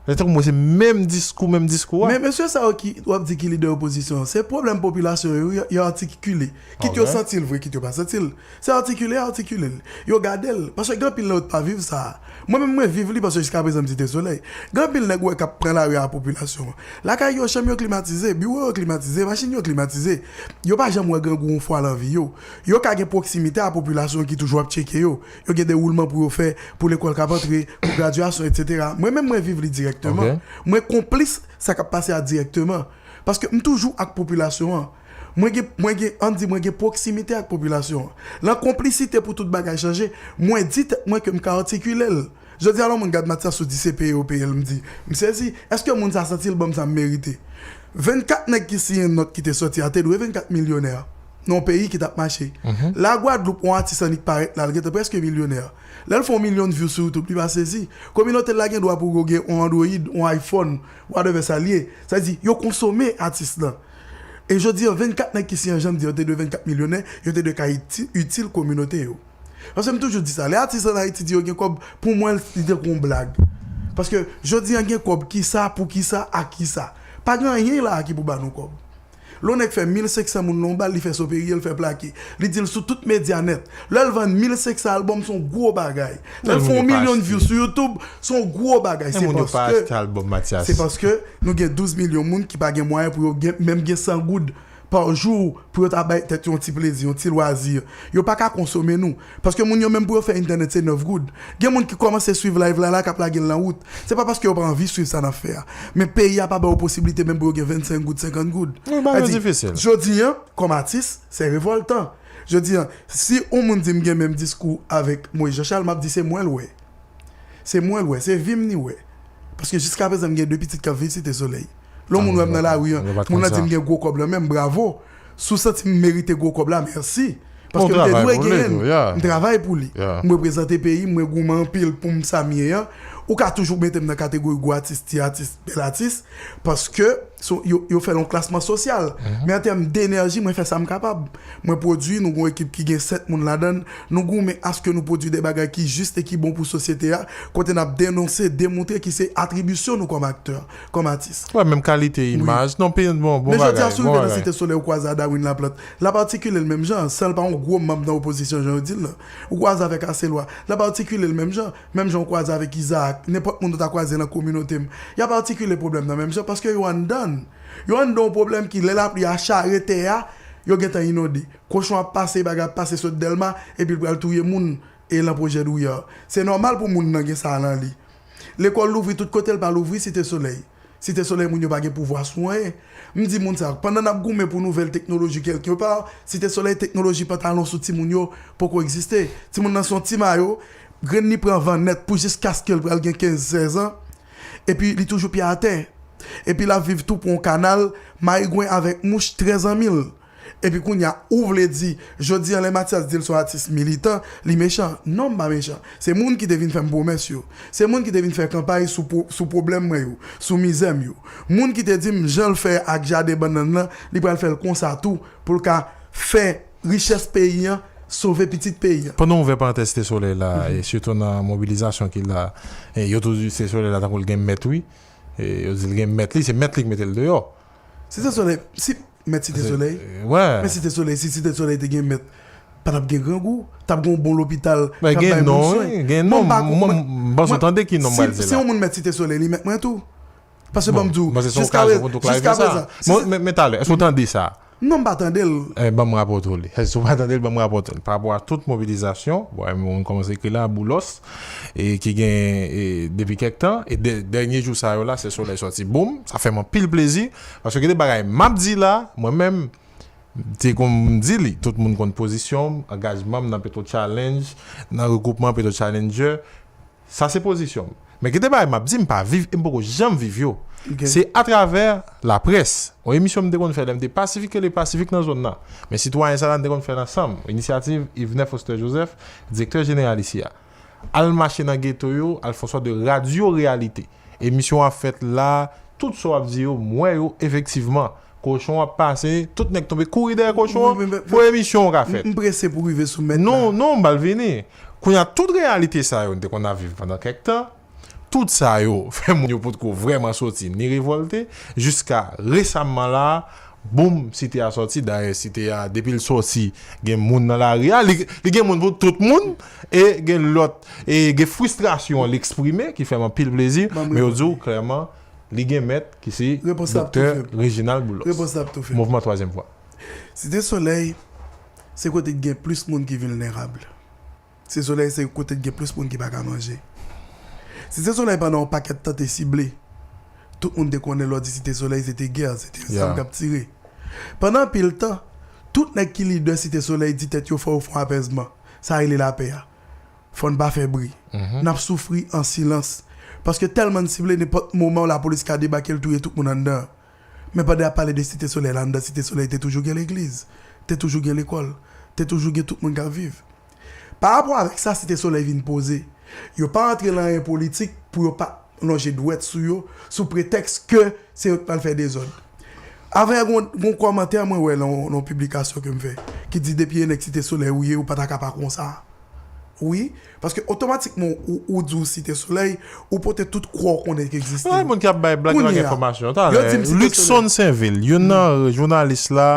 Se tankou mwen se menm diskou, menm diskou a. Men mesye sa yo ki w ap di ki lidè opozisyon an, se pwoblèm popilasyon yo, yo, yo atikile. Kit yo santi l vre, kit yo pa santi l. Se atikile, atikile l. Yo gade l. Paske gen anpil nan yo t pa viv sa. Mwen menm mwen viv li paske jiskaprezan m Site Solèy. Gen anpil nèg ou wè k ap pran lari a popilasyon an. Lakay yo, chanm yo klimatize, biwo yo klimatize, machin yo klimatize. Yo pa janm wè grangou yon fwa nan vi yo. Yo ka gen pwoksimite a popilasyon ki toujou ap tcheke yo. Yo gen dewoulman pou yo fè, pou lekòl k ap antre, pou gradyasyon, etsetera. Mwen menm mwen viv li dirèkteman. Mwen konplis sa k ap pase a dirèkteman. Paske m toujou ak popilasyon an. Mwen gen, mwen gen, ann di mwen gen pwoksimite ak popilasyon an. Lan konplisite pou tout bagay chanje, mwen di tèt mwen ke m ka atikile l. Jodi a, lè yon moun gad Matyas, ou di se peye yo peye l, m di, m sezi. Èske moun sa santi l ban m sa m merite? Vennkat nèg ki siyen nòt ki te sòti a te dwe vennkat milyonè nan yon peyi ki t ap mache. La Gwadloup, yon atis annik parèt la, l gentan prèske milyonè. Lè l fè yon milyon view sou YouTube, li pa sezi. Kominote l la gen dwa pou yo gen yon Android, yon iPhone, whatever sa l ye. Sa di, yo konsome atis lan. E jodi a, vennkat nèg ki siyen, jan m di, yo te dwe vennkat milyonè, yo te dwe ka iti- itil kominote yo. Paske m toujou di sa, lè atis ann Ayiti di yo gen kòb, pou mwen, li tankou yon blag. Paske jodi a gen kòb, kisa, pou kisa, a kisa? Pa gen anyen la a ki pou ba nou kòb. Lè yon nèg fè mil senk san moun nan yon bal, li fè soperi, l fè plake. Li di l sou tout medya nèt. Lè l vann mil senk san albòm, se yon gwo bagay. Lè l fè yon milyon view sou YouTube, se yon gwo bagay. Se paske, se paske nou gen douz milyon moun ki pa gen mwayen pou yo gen, menm gen san goud pa jou pou yo ta bay tèt yo yon ti plezi, yon ti lwazi. Yo pa ka konsome nou. Paske moun yo menm pou yo fè entènèt se nèf goud. Gen moun ki kòmanse swiv live la la k ap lage l nan wout. Se pa paske yo pa anvi swiv sa n ap fè a. Men peyi a pa ba yo posiblite menm pou yo gen vennsenk goud, senkant goud. Wi, bagay yo difisil. Jodi a, kòm atis, se revòltan. Jodi a, si yon moun di m gen menm diskou avèk Moïse Jean Charles, m ap di se mwen l wè. Se mwen l wè, se vi m li wè. Paske jiskaprezan m gen de pitit k ap viv Site Solèy. Lè yon moun wè m nan lari an, moun nan di m gen gwo kòb nan men m, bravo. Si w santi m merite gwo kòb la, mèsi. Paske m te dwe genyen l. M travay pou li. M reprezante peyi m, mwen goumen anpil pou m sa m ye an. Ou ka toujou mete m nan kategori gwo atis, ti atis, bèl atis, paske yo, yo fè l yon klasman sosyal. Men an tèm denèji, mwen fè sa m kapab. Mwen pwodui, nou gen yon ekip ki gen sèt moun ladan l. Nou goumen aske nou pwodui de bagay ki jis e ki bon pou sosyete a, kote n ap denonse, demontre ki se atribisyon nou kòm aktè, kòm atis. Wè, menm kalite imaj. Non, bon, bon bagay. Men jodi a, si w rive nan Site Solèy, ou kwaze a Darwin Laplante, l ap atikile l menm jan, san l pa yon gwo manm nan opozisyon, jan yo di l lan. Ou kwaze avèk Aselwa, l ap atikile l menm jan. Menm jan w kwaze avèk Izaak, nenpòt moun ou ta kwaze nan kominote m, y ap atikile pwoblèm nan menm jan, paske yo anndan l. Yo anndan yon pwoblèm ki, lè lapli a chare tè a, yo gentan inonde. Kochon ap pase, bagay ap pase sot Dèlma, epi l pral touye moun, e lan pwojè Douyar. Se nòmal pou moun nan gen sa lan li. Lekòl louvri tout kote, l pa louvri Site Solèy. Site Solèy, moun yo pa gen pouvwa sou anyen. M di moun sa, pandan n ap goumen pou nouvèl teknoloji kèlkepa, Site Solèy, teknoloji pantalon sou timoun yo poko egziste. Timoun nan se yon ti mayo, grenn li pran van nèt pou jiskaske l pral gen kenz, sèz an. Epi li toujou pye atè. Epi l ap viv tou pran yon kanal, mayigwen avèk mouch trè zanmi l. Epi kounye a, ou vle di, jodi a, lè Mathias di l se yon atis militan, li mechan. Non, m pa mechan. Se moun ki te vin fè m pwomès yo. Se moun ki te vin fè kanpay sou pwo-, sou pwoblèm mwen yo, sou mizè m yo. Moun ki te di m jan l fè ak jaden bannann lan, li pral fè l konsa tou, pou l ka fè richès peyi an, sove pitit peyi an. Pandan w ouvè parantèz Site Solèy la, e sitou nan mobilizasyon ki la, e yo toujou di Site Solèy la tankou l gen mèt, wi. E yo di l gen mèt li, se mèt li ki mete l deyò. Site Solèy, si, mèt Site Solèy. Wè. Men Site Solèy, si Site Solèy te gen mèt, pa t ap gen grangou, t ap gen yon bon lopital k ap bay moun swen. Gen non, wi, gen non. M panse w tande ki non m pral di la. Si yon moun mèt Site Solèy, li mèt mwen tou. Paske ban m di w, jiska prezan, men talè, èske w tande sa? Non, m pa tande l. E, ban m rapòte w li. Si w pa tande l, ban m rapòte w li. Pa rapò a tout mobilizasyon, bon, e, moun kòmanse ekri la, Boulos, e ki gen, e, depi kèk tan, e dè-, dènye jou sa yo la, Site Solèy sòti boum, sa fè m anpil plezi, paske gen de bagay m ap di la, mwen menm, te konn di li, tout moun konn pozisyon m, angajman m nan Petro Challenge, nan regwoupman Petro Challenger, sa se pozisyon m. Men gen de bagay m ap di, m pa viv, e m poko janm viv yo. Se atravè laprès. Yon emisyon m te konn fè lè m te Pasifik, rele Pasifik nan zòn nan. Men sitwayen sa la, m te konn fè l ansanm. Inisyativ Yvenè Foster Joseph, direktè jeneral isi a. Al mache nan geto yo, al fè yon sòt de radyo reyalite. Emisyon ap fèt la, tout sa w ap di yo, m wè yo efektivman. Kochon ap pase, tout nèg tonbe kouri dèyè kochon an pou emisyon an ka fèt. M prese pou rive sou mèt la. Non, non, m pral vini. Kounye a, tout reyalite sa yo, n te konn ap viv pandan kèk tan. Tout sa yo fè moun yo potko vrèman soti ni revòlte, jiska resamman la, boum, Site a sòti. Dayè, Site a, depi l sòti, gen moun nan lari a, li, li gen moun pou tout moun, e gen lòt, e gen fristrasyon l eksprime, ki fè m anpil plezi, men yo di w klèman, li gen mèt ki se Doktè Reginald Boulos. Repons la ap tou fèt. Mouvman twazyèm vwa. Site Solèy, se kote ki gen plis moun ki vilnerab. Site Solèy, se kote ki gen plis moun ki pa ka manje. Site Solèy, pandan yon pakèt tan, te sible. Tout moun te konnen lè w di Site Solèy, se te gè, se te zam k ap tire. Pandan anpil tan, tout nèg ki lidè Site Solèy di tèt yo fò yo fè yon apèzman. Sa rele lapè a. Fò n pa fè bri. N ap soufri an silans. Paske tèlman n sible, nenpòt moman, lapolis ka debake, l touye tout moun anndan an. Men pandan y ap pale de Site Solèy la, anndan Site Solèy te toujou gen legliz, te toujou gen lekòl, te toujou gen tout moun k ap viv. Pa rapò avèk sa, Site Solèy vin poze. Yo pa antre nan anyen politik pou yo pa lonje dwèt sou yo, sou pretèks ke se yo k pral fè dezòd. Avanyè, gon, gon kòmantè mwen wè nan yon, nan yon piblikasyon ke m fè, ki di depi e nèg Site Solèy ou ye, ou pa ta ka pa konsa. Wi, paske otomatikman ou, ou di w Site Solèy, ou pote tout kwa w konnen ki egziste yo. Moun ki ap bay blag la gen enfòmasyon. Talè, Luckson Sainvil, youn nan jounalis la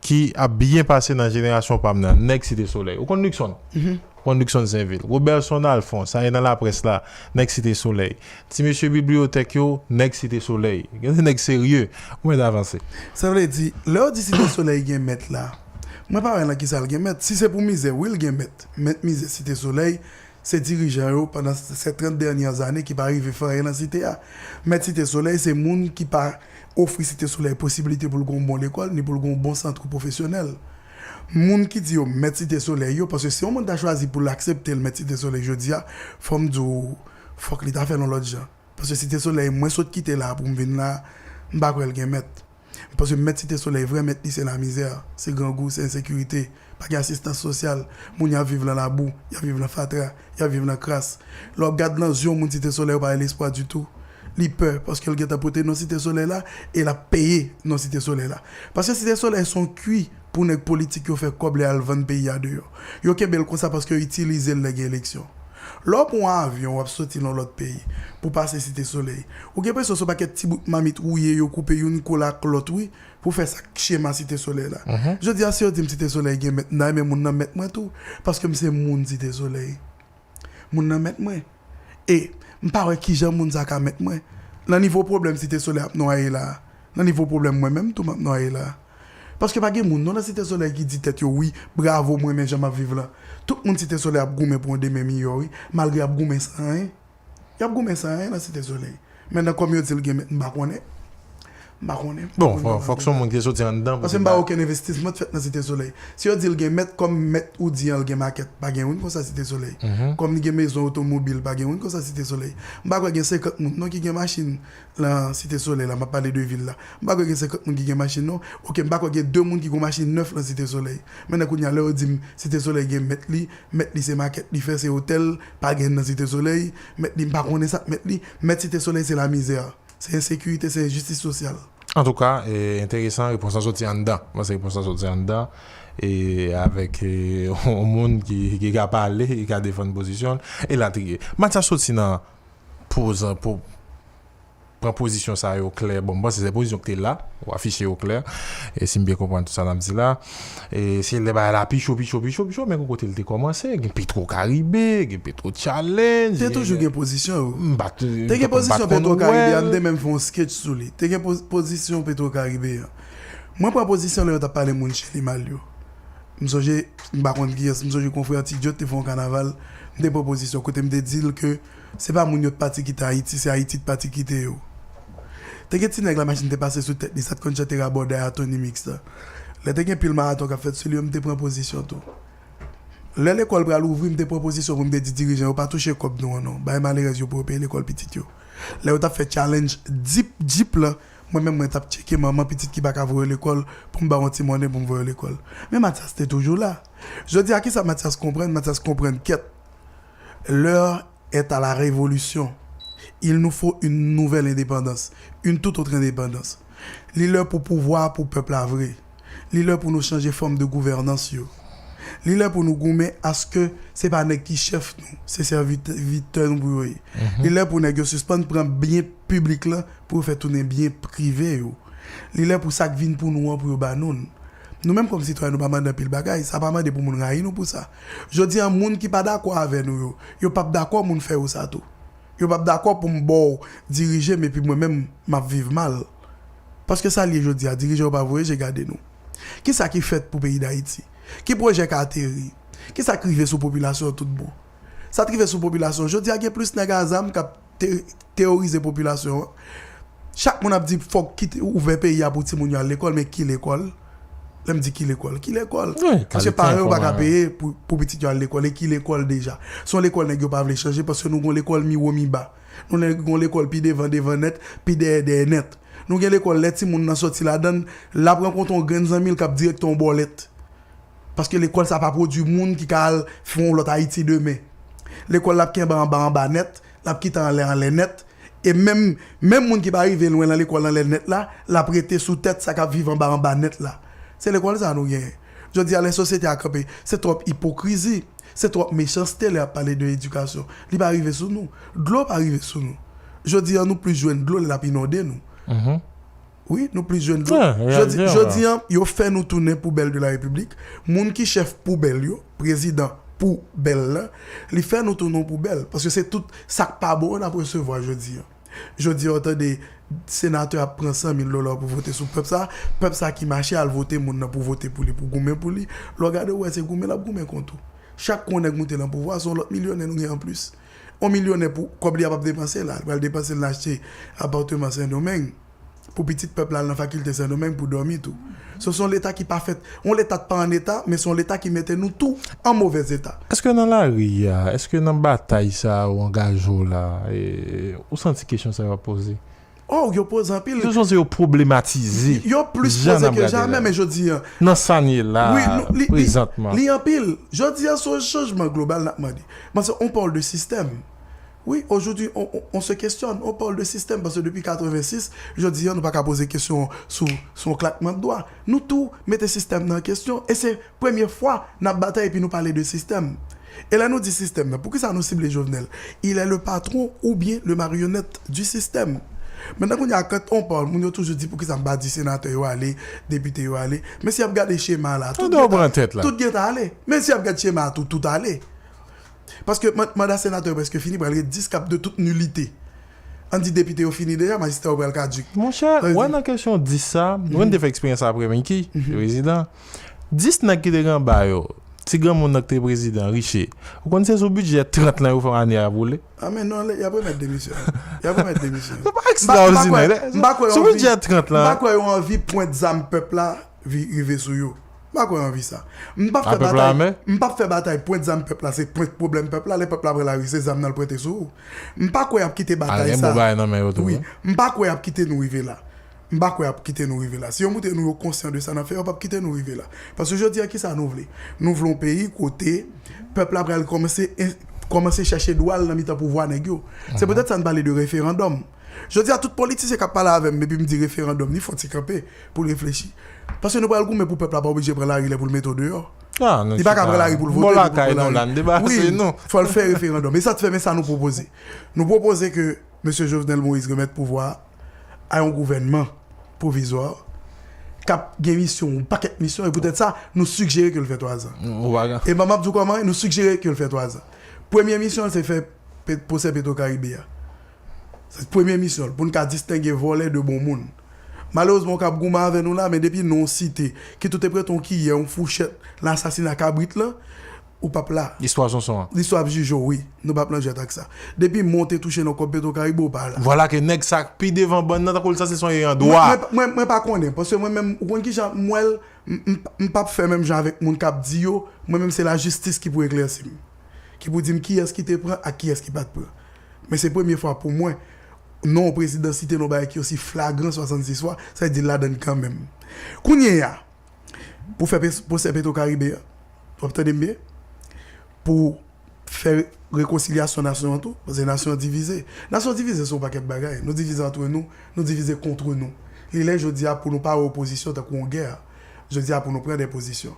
ki ap byen pase nan jenerasyon pa m nan, nèg Site Solèy. Ou konn Luckson? Ou konn Luckson Sainvil? Roberson Alphonse, sa e nan laprès la, nèg Site Solèy. Ti mesye bibliyotèk yo, nèg Site Solèy. Gen de nèg serye. Ou mèt avanse. Sa vle di, lè yo di Site Solèy gen mèt la, mwen pa wè nan kisa l gen mèt. Si se pou mizè, wi, l gen mèt. Mèt mizè Site Solèy, se dirijan yo pandan se trant dènyè zane ki pa rive fè anyen nan site a. Mèt Site Solèy, se moun ki pa ofri Site Solèy posibilite pou l gen yon bon lekòl, ni pou l gen yon bon sant pwofesyonèl. Moun ki di yo mèt Site Solèy yo, paske si yon moun ta chwazi pou l aksepte l mèt Site Solèy jodi a, fò m di w, fòk li ta fè l yon lòt jan. Paske Site Solèy, mwen sot kite la pou m vin la, M pa kwè l gen mèt. Paske mèt Site Solèy, vrè mèt li se lamizè, se grangou, se ensekirite, pa gen asistans sosyal, moun y ap viv nan labou, y ap viv nan fatra, y ap viv nan kras. Lè w ap gad nan zye yon moun Site Solèy, ou pa wè lespwa ditou. Li pè, paske l gentan pote non Site Solèy la, e l ap peye non Site Solèy la. Paske Site Solèy se yon kwi pou nèg politik yo fè kòb lè y al vann peyi a deyò. Yo kenbe l konsa paske yo itilize l lè gen eleksyon. Lè w pran yon avyon, w ap soti nan lòt peyi pou pase Site Solèy. Ou gen enpresyon se yon pakèt ti bout mamit wouye yo koupe youn kole ak lòt, wi, pou fè sa k chema Site Solèy la. Jodi a, si yo di m Site Solèy gen mèt, m ta renmen moun nan mèt mwen tou, paske m se moun Site Solèy. Moun nan mèt mwen. E m pa wè kijan moun sa ka mèt mwen. Nan nivo pwoblèm Site Solèy ap nwaye la a, nan nivo pwoblèm mwen menm tou m ap nwaye la a. Paske pa gen moun non nan Site Solèy ki di tèt yo, wi, bravo, m renmen jan m ap viv la. Tout moun Site Solèy ap goumen pou yon demen miyò, wi, malgre y ap goumen san anyen. Y ap goumen san anyen nan Site Solèy. Mentnan, kòm yo di l gen mèt, m pa konnen. M pa konnen. M pa Bon, konnen fò, fòk se yon moun ki te soti anndan pou Paske te m pa bay. Okenn envestisman t fèt nan Site Solèy. Si yo di l gen mèt, kòm mèt ou di an l gen makèt, pa gen youn konsa Site Solèy. Kòm li gen mezon otomobil, pa gen youn konsa Site Solèy. M pa kwè gen senkant moun non ki gen machin nan Site Solèy la, m ap pale de vil la. M pa kwè gen senkant moun ki gen machin non. Oke, m pa kwè gen de moun ki gen machin nèf nan Site Solèy. Mentnan kounye a, lè yo di m Site Solèy gen mèt li, mèt li se makèt li fè, se otèl, pa gen nan Site Solèy, mèt li, m pa konnen sa k mèt li. Mèt Site Solèy se lamizè, se ensekirite, se enjistis sosyal. Antouka, e, enteresan, repons lan soti anndan. Mwen se repons lan soti anndan. E avèk e, yon moun ki, ki ka pale, ki ka defann pozisyon l, elatriye. Mathias soti nan poz, po, pran pozisyon sa yo klè. Bon, m panse se pozisyon ki te la, ou afiche yo klè. E si m byen konprann tout sa n ap di la, e se lè bagay la pi cho, pi cho, pi cho, pi cho, men gon kote l te kòmanse. Gen Petro Caribe, gen Petro Challenge, Te gen, toujou gen gen pozisyon yo. M pa t, Te m gen pa t, m pa pozisyon t konn Petro Caribe a, wè m l. Te menm fè yon sketch sou li. Te gen poz, pozisyon Petro Caribe a. Mwen pran pozisyon lè yo t ap pale moun Chili mal yo. M sonje, m pa konn kiyès, m sonje konfrè Ti Djo te fè yon kanaval, m te pran pozisyon kote m te di l ke se pa moun yo t pati kite Ayiti, se Ayiti t pati kite yo. Te gen ti nèg la machin te pase sou tèt li, sa t konn chante Rabòday a Tony Mix la. Lè te gen pil maraton k ap fèt sou li yo, m te pran pozisyon tou. Lè lekòl pral ouvri, m te pran pozisyon pou m te di dirijan yo pa touche kòb nou an non. Bay malerèz yo pou yo peye lekòl pitit yo. Lè yo t ap fè challenge Dip, Jeep la, mwen menm mwen t ap tcheke manman pitit ki pa ka voye lekòl pou m ba yon ti monnen pou m voye lekòl. Men Mathias te toujou la. Jodi a, kisa Mathias konprann? Mathias konprann kèt. L'heure est à la révolution. Il nous faut une nouvelle indépendance, une toute autre indépendance. Li lè pou pouvwa pou pèp la vre. Li lè pou nou chanje fòm de gouvènans yo. Li lè pou nou goumen aske se pa nèg ki chèf nou, se sèvitè nou pou yo ye. Li lè pou nèg yo sispann pran byen piblik la pou yo fè tounen byen prive yo. Li lè pou sa k vin pou nou an pou yo ba nou l. Nou menm kòm sitwayen, nou pa mande anpil bagay, sa pa mande pou moun rayi nou pou sa. Jodi a, moun ki pa dakò avè nou yo, yo p ap dakò moun fè yo sa tou. Yo p ap dakò pou m ba w dirije m epi mwen menm m ap viv mal. Paske sa l ye jodi a, dirijan yo pa voye je gade nou. Kisa ki fèt pou peyi Dayiti? Ki pwojè k ateri? Kisa k rive sou popilasyon an tout bon? Sa t rive sou popilasyon an. Jodi a gen plis nèg a zam k ap te, teworize popilasyon an. Chak moun ap di fòk kite, ouvè peyi a pou timoun yo al lekòl, men ki lekòl? Lè m di ki lekòl, ki lekòl? Wi, Paske kalite paran yo pa ka enfòma- peye pou, pou pitit yo al lekòl. E ki lekòl deja? Se yon lekòl nèg yo pa vle chanje paske nou gon lekòl miwo miba. Nou gon lekòl pi devan devan nèt, pi dèyè dèyè nèt. Nou gen lekòl lè timoun nan sòti ladan l, l ap rankontre yon grenn zanmi l k ap direkte yon bòlèt. Paske lekòl sa pa pwodui moun ki ka al fè yon lòt Ayiti demen. Lekòl l ap kenbe anba anba nèt, l ap kite anlè anlè nèt. E menm, menm moun ki pa rive lwen nan lekòl anlè nèt la, l ap rete sou tèt sa k ap viv anba anba nèt la. Se lekòl sa nou genyen. Jodi a, lè sosyete a kanpe, se twòp ipokrizi, se twòp mechanste lè y ap pale de edikasyon. Li pa rive sou nou. Dlo pa rive sou nou. Jodi a, nou plis jwenn dlo lè l ap inonde nou. Wi, nou plis jwenn dlo. Jodi, jodi an, yo fè nou tounen poubèl de la Repiblik. Moun ki chèf poubèl yo, prezidan poubèl la, li fè nou tounen yon poubèl. Paske se tout sa k pa bon an n ap resevwa jodi an. Jodi an, w tande senatè ap pran san mil dola pou vote sou pèp sa. Pèp sa ki mache al vote moun nan pou vote pou li, pou goumen pou li. Lè w gade, w wè se goumen l ap goumen kont ou. Chak kou yon nèg moute nan pouvwa, se yon lòt milyonè nou gen anplis. Yon milyonè pou kòb li a p ap depanse la. Li pral depanse l nan achte apatman Sendomeng. Pou pitit pèp la al nan fakilte Sendomeng pou dòmi tou. So, se yon Leta ki pa fèt. Yon Leta k pa an eta, men se yon Leta ki mete nou tou an movèz eta. Èske nan lari a, èske nan batay sa a ou angaje w la, e, ou santi kesyon sa yo ap poze? Oh, yo poze anpil. Yo sanse yo pwoblematize. Yo plis poze ke jamè, men jodi an. Nan sa n ye la, Wi, nou- li- li- prezantman. Li anpil. Jodi an, se yon chanjman global n ap mande. Paske on parle de système. Oui, aujourd'hui, on, on, on se questionne, on parle de système, paske depi katrevensis, jodi an, nou pa ka poze kesyon sou, sou yon klakman de dwa. Nou tou mete sistèm nan kesyon, e se premye fwa n ap batay epi nou pale de sistèm. E lè nou di sistèm nan, poukisa nou sible Jovenel? Il est le patron ou bien le marionnette du système. Mentnan kounye a, quand on parle, moun yo toujou di poukisa m pa di senatè yo ale, depite yo ale. Men si y ap gade chema la, tout Tande w pran tèt la. Tout gentan ale. Men si y ap gade chema a, tout, tout ale. Paske man- manda senatè yo prèske fini, pral ret dis k ap de tout nilite. Ann di depite yo fini deja, majistra yo pral kadik. Monchè, wè nan kesyon dis sa, mwen te fè eksperyans aprè Micky, prezidan. Dis nèg ki te gen anba yo, ti granmoun nan ki te prezidan, Riche. Ou konn se sou bidjè trant lan yo fè ane a boule? Ah, men non, y ap remèt demisyon. Y ap remèt demisyon. Se pa ekstraòdinè. M pa kwè yo Sou anvi- bidjè trant M pa lan. Kwè yo anvi pwent zam pèp la vi- rive sou yo. M pa kwè yo anvi sa. M p ap A fè pèp la batay. Ame? M p ap fè batay pwent zam pèp la, se pwent pwoblèm pèp la, lè pèp la pran lari, se zam nan l pwente sou ou. M pa kwè y ap kite A batay gen sa. Bon bagay nan men yo tou. Wi, Wi. M pa kwè y ap kite nou rive la. M pa kwè y ap kite nou rive la. Si yo montre nou yo konsyan de sa n ap fè, yo p ap kite nou rive la. Paske jodi a, kisa nou vle? Nou vle yon peyi kote pèp la pral kòmanse, kòmanse chèche dwa l nan mitan pouvwa nèg yo. Se poutèt sa n pale de referandòm. Jodi a, tout politisyen k ap pale avè m, epi m di referandòm, li fò ti kanpe pou l reflechi. Paske nou pral goumen pou pèp la pa oblije pran lari lè pou l mete w deyò. Ah, nou Li pa ka pran lari pou l vote. Bon Li pou lakay pran nou la, lari. n debase Wi, nou. Fò l fè referandòm. E sa t fè, men sa nou pwopoze. Nou pwopoze ke mesye Jovenel Moïse remèt pouvwa a yon gouvènman pwovizwa k ap gen misyon, yon pakèt misyon, e poutèt sa, nou sigjere ke l fè twa zan. Ou pa gen. E m ap di w kòman, nou sigjere ke l fè twa zan. Premye misyon l, se fè pe- pwosè Petro Caribe a. Se premye misyon l, pou n ka distenge vòlè de bon moun. Malerezman, w ka ap goumen avè nou la, men depi non w site, kit ou te prete yon kiyè, yon fouchèt, nan asasina kabrit lan, ou p ap la. Istwa Sonson an. Listwa ap jije w, wi. Nou p ap nan jwèt ak sa. Depi men w te touche nan kòb Petro Caribe, ou pa la. Vwala ke nèg sa k pi devan bann nan, tankou l sanse se yon ayen an dwa. Mwen, mwen, mwen pa konnen, paske mwen menm, ou konn ki jan m wè l, m, m, m p ap fè menm jan avèk moun k ap di yo, mwen menm se lajistis ki pou eklèsi m. Ki pou di m kiyès ki te pran ak kiyès ki pa t pran. Men se premye fwa pou mwen, non prezidan site nan bagay ki osi flagran swasannsis fwa, sa vle di l ladann kanmenm. Kounye a, pou fè pes- pwosè Petro Caribe a, w ap tande m byen? Pou fè rekonsilyasyon nasyon an tou, paske nasyon an divize. Nasyon an divize sou yon pakèt bagay. Nou divize antre nou, nou divize kont nou. Li lè jodi a pou nou pa wè opozisyon tankou yon gè. Jodi a pou nou pran de pozisyon.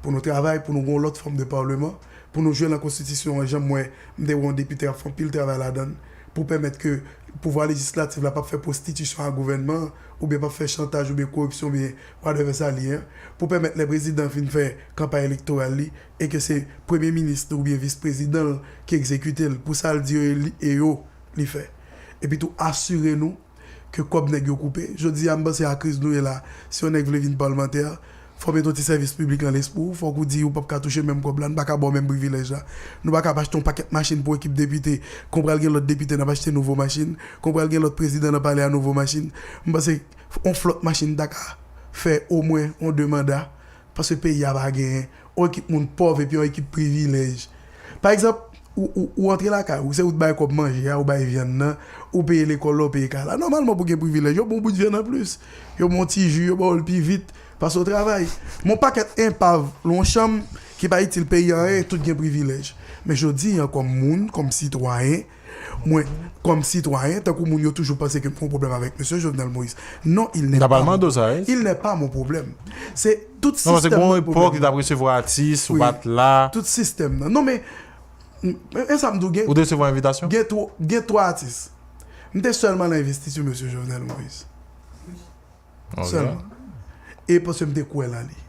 Pou nou travay, pou nou gen yon lòt fòm de palman, pou nou jwe nan konstitisyon an jan m wè, m te wè yon depite ap fè anpil travay ladan l, pou pèmèt ke pouvwa lejislatif la p ap fè pwostitisyon a gouvènman an, oubyen p ap fè chantaj oubyen koripsyon oubyen whatever sa li ye, pou pèmèt lè prezidan fin fè kanpay elektoral li, e ke se premye minis li oubyen vis prezidan l ki egzekite l pou sa l di yo e li, e yo li fè. Epi tou asire nou ke kòb nèg yo koupe. Jodi a, m panse a kriz nou ye la, si yon nèg vle vin palmantè, fò w mete yon ti sèvis piblik nan lespri w, fòk ou di ou p ap ka touche menm kòb la, n pa ka ba w menm privilèj la. Nou pa ka ap achte yon pakèt machin pou ekip depite, kon pral gen lòt depite n ap achte nouvo machin, kon pral gen lòt prezidan n ap pale a nouvo machin. M panse yon flòt machin ta ka fè omwen yon de manda, paske peyi a pa genyen yon ekip moun pòv epi yon ekip privilèj. Pa egzanp, ou, ou, ou antre lakay ou, se ou t bay kòb manje a, ou bay vyann nan, ou peye lekòl la, ou peye kay la. Nòmalman, pou gen privilèj, yo ba w bout vyann anplis. Yo ba w ti ji, yo ba w l pi vit, paske w travay. Men yon pakèt enpav, yon chanm ki pa itil peyi a anyen, tout gen privilèj. Men jodi a, kòm moun, kòm sitwayen, mwen, kòm sitwayen, tankou moun yo toujou panse ke m gen yon pwoblèm avèk mesye Jovenel Moïse. Non, il n'est N ta pas pral mon mande w sa, wi. Il n'est pas mon problème. Se tout Non, se sistèm gon nan epòk pwoblèm. Li t ap resevwa atis, ou Wi. pa t la. Tout sistèm nan. Non, men, men, men sa m di w, gen, Ou te resevwa envitasyon? Gen twa, gen twa atis. M te sèlman nan envestiti mesye Jovenel Moïse. Ok. Sèlman. E paske m te kwè nan li.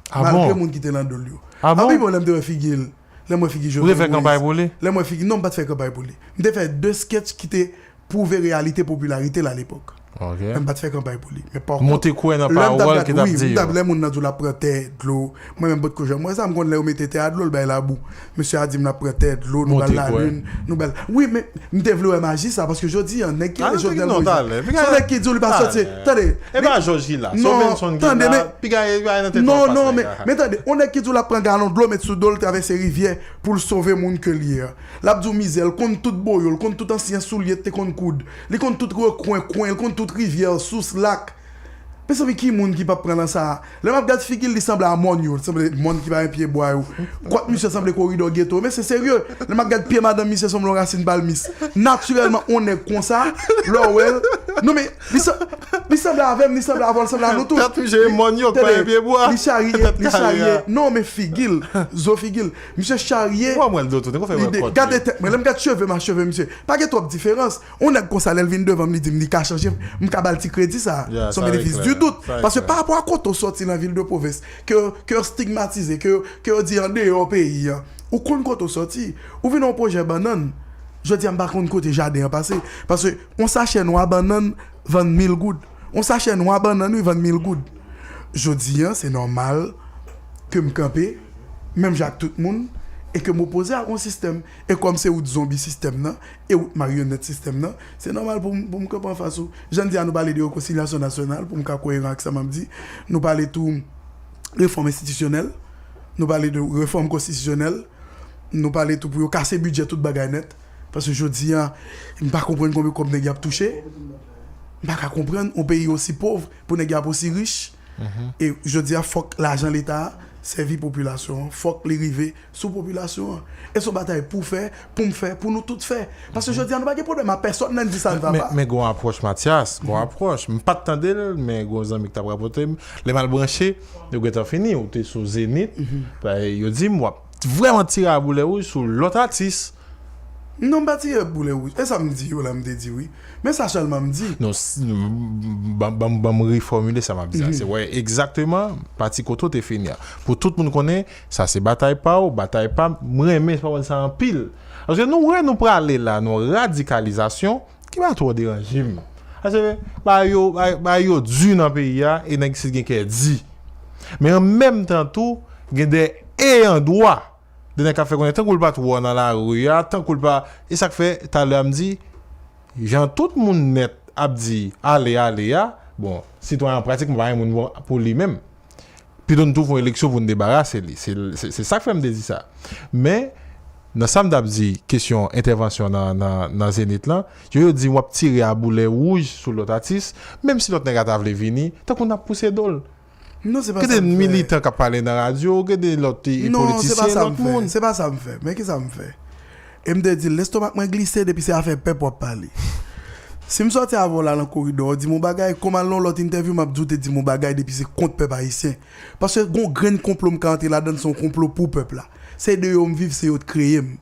Ah Malgre bon? Moun ki te nan do l yo. Ah bon? Anpil moun lè m te wè figi l, lè m wè figi Ou Jovenel te fè kanpay Moïse. Pou li? Lè m wè figi, non, m pa t fè kanpay pou li. M te fè de sketch ki te pwouve reyalite popilarite l alepòk. Ok. Men m pa t fè kanpay pou li. Men pa kont, lè m t ap gad, wi, m t ap, lè moun nan di w l ap pran tè, dlo, mwen menm potko janm wè sa, m konn lè yo mete tè a dlo, l bay labou. Mesye a di m l ap pran tè, dlo, nou ba l lalin, nou ba l. Wi, men m te vle wè maji sa, paske jodi a, nèg ki rele Jovenel Moïse, se yon nèg ki di w li pa sòti. Tande, e pa Jòj ki la, se Benson ki la, piga, piga nan tèt non, non, men, men tande, yon nèg ki di w l ap pran galon dlo, met sou do l, travèse rivyè pou l sove moun ke l ye a. L ap di w mizè, l konn tout boyo, l konn tout ansyen soulye te konn koud, li konn tout rekwen kwen, l konn tout rivyè, sous, lak. Mezanmi, ki moun ki p ap pran nan sa a? Lè m ap gad figi l, li sanble a mòn yo, li sanble mòn ki pa gen pye bwa yo. Kwat misye sanble koridò geto, men se serye. Lè m ap gad pye madanm misye, sanble yon rasin palmis. Natirèlman, yon nèg konsa, lè w wè l, non, men li san-, li sanble avè m, li sanble avè w, li sanble a nou tou. Tèt misye e mòn yo, pa gen pye bwa. Li charye, li charye. Non, men figi l, zo figi l. Misye charye. Mwen, mwen, l do tou, nèg ou fè mwen kòt. Gade tèt mwen, lè m gad cheve m a cheve misye. Pa gen twòp diferans. Yon nèg konsa, lè l vin devan m, li di m li ka chanje, m ka ba l ti kredi sa. Se yon benefis di dout. Paske pa rapò a kote w sòti nan vil de pwovens, ke, ke yo stigmatize, ke, ke yo di andeyò peyi an, ou konn kote w sòti. Ou vin nan yon pwojè bannann, jodi a m pa konn kote jaden an pase. Paske yon sachè nwa bannann vann mil goud. Yon sachè nwa bannann, wi, vann mil goud. Jodi a, se nòmal ke m kanpe, menm jan ak tout moun, e ke m opoze ak yon sistèm. E kòm se ou t zonbi sistèm nan, e ou t maryonèt sistèm nan, se nòmal pou m, pou m kanpe anfas ou. Jan n di a, nou pale de rekonsilyasyon nasyonal, pou m ka koyeran ak sa m ap di. Nou pale tou refòm enstitisyonèl, nou pale de refòm konstitisyonèl, nou pale tou pou yo kase bidjè tout bagay nèt. Paske jodi a, m pa konprann konbyen kòb nèg y ap touche. M pa ka konprann yon peyi osi pòv pou nèg y ap osi rich. E jodi a, fòk lajan Leta a sèvi popilasyon an, fòk li rive sou popilasyon an. E se yon batay pou fè, pou m fè, pou nou tout fè. Paske jodi a, nou pa gen pwoblèm a pèsòn, lè n di sa n va pa. Men, men gon apwòch, Mathias, gon apwòch. M pa t tande l, men gon zanmi ki t ap rapòte m. Lè m al branche, yo gentan fini, ou te sou Zenith. Yo di m w ap vrèman tire a boulè wouj sou lòt atis. Non, m pa tire boulè wouj. E sa m di yo la, m te di wi. Men sa sèlman m di. Non, ban, ban, ban m refòmile sa m ap di a. Se wè egzakteman pati kote w te fini a. Pou tout moun konnen, sa se batay pa w, batay pa m. M renmen pawòl sa anpil. Paske nou wè nou prale la, nan radikalizasyon, ki pa twò deranje m. Paske, ba yo, ba, ba yo di nan peyi a, e nèg isit gen kè di. Men an menm tan tou, gen de e an dwa. De nèg k ap fè konnen tankou l pa t wè w nan lari a, tankou l pa, e sa k fè, talè a m di, jan tout moun nèt ap di ale, ale a, bon, sitwayen an pratikman pa gen moun pou, pou li menm. Pito n tou fè yon eleksyon pou n debarase li. Se, se, se sa k fè m te di sa. Men, nan sa m t ap di, kesyon entèvansyon nan, nan, nan Zenith lan, yo, yo di w ap tire a boulè wouj sou lòt atis, menm si lòt nèg la ta vle vini, tankou n ap pouse do l. Non, se pa sa m fè. Gen de militan k ap pale nan radyo, gen de lòt politisyen, lòt moun. Non, se pa sa m fè. Se pa sa m fè. Men ki sa m fè? E m te di l, lestomak mwen glise depi se afè pèp w ap pale. Si m sòti avè w la nan koridò, w di m yon bagay, kòm al nan yon lòt entèvyou, m ap di w te di m yon bagay depi se kont pèp ayisyen. Paske gon grenn konplo m ka antre ladan l, se yon konplo pou pèp la. Se de yo m viv, se yo t kreye m.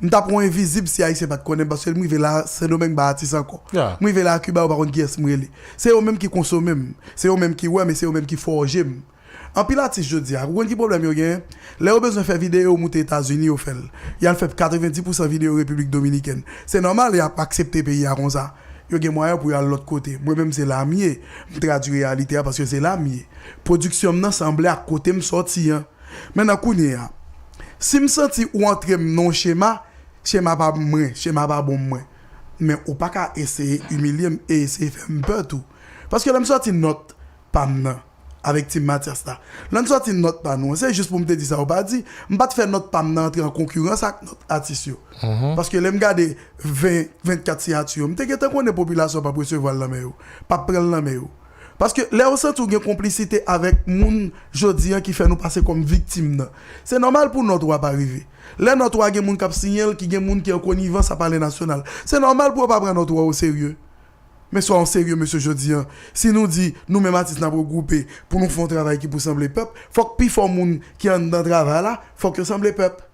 M t ap yon envizib si Ayisyen pa t konnen m, paske m rive la, Sendomeng pa atis ankò. M rive la, Kiba, yo pa konn kiyès m rele. Se yo menm ki konsome m. Se yo menm ki wè m, e se yo menm ki fòje m. Anpil atis jodi a, ou konn ki pwoblèm yo genyen? Lè yo bezwen fè videyo, yo moute Etazini, yo fè l. Y al fè katrevenndis pousan videyo Repiblik Dominikèn. Se nòmal, y ap aksepte peyi a konsa. Yo gen mwayen pou y al lòt kote. Mwen menm, se la m ye. M tradui reyalite a paske se la m ye. Pwodiksyon m nan sanble ak kote m sòti an. Mentnan kounye a, si m santi ou antre m nan yon chema, chema pa mwen, chema pa bon mwen. Men ou pa ka eseye imilye m e eseye fè m pè tou. Paske lè m sòti nòt pa m nan, avèk Team Mathias la, lè n sòti nòt pa nou an, se jis pou m te di sa ou pa di, m pa t fè nòt pa m nan antre an konkirans ak nòt atis yo. Paske lè m gade ven, vennkat siyati yo, m te gentan konnen popilasyon p ap resevwa l nan men yo, p ap pran l nan men yo. Paske lè yo santi w gen konplisite avèk moun jodi an ki fè nou pase kòm viktim nan, se nòmal pou nòt ou a pa rive. Lè nòt ou a gen moun k ap siyen l, ki gen moun ki an konivans a Palè Nasyonal, se nòmal pou yo pa pran nòt ou a oserye. Men swa oserye, mesye, jodi an, si nou di nou menm atis n ap regwoupe pou nou fè yon travay ki pou sanble pèp, fòk pifò moun ki anndan travay la, fòk yo sanble pèp.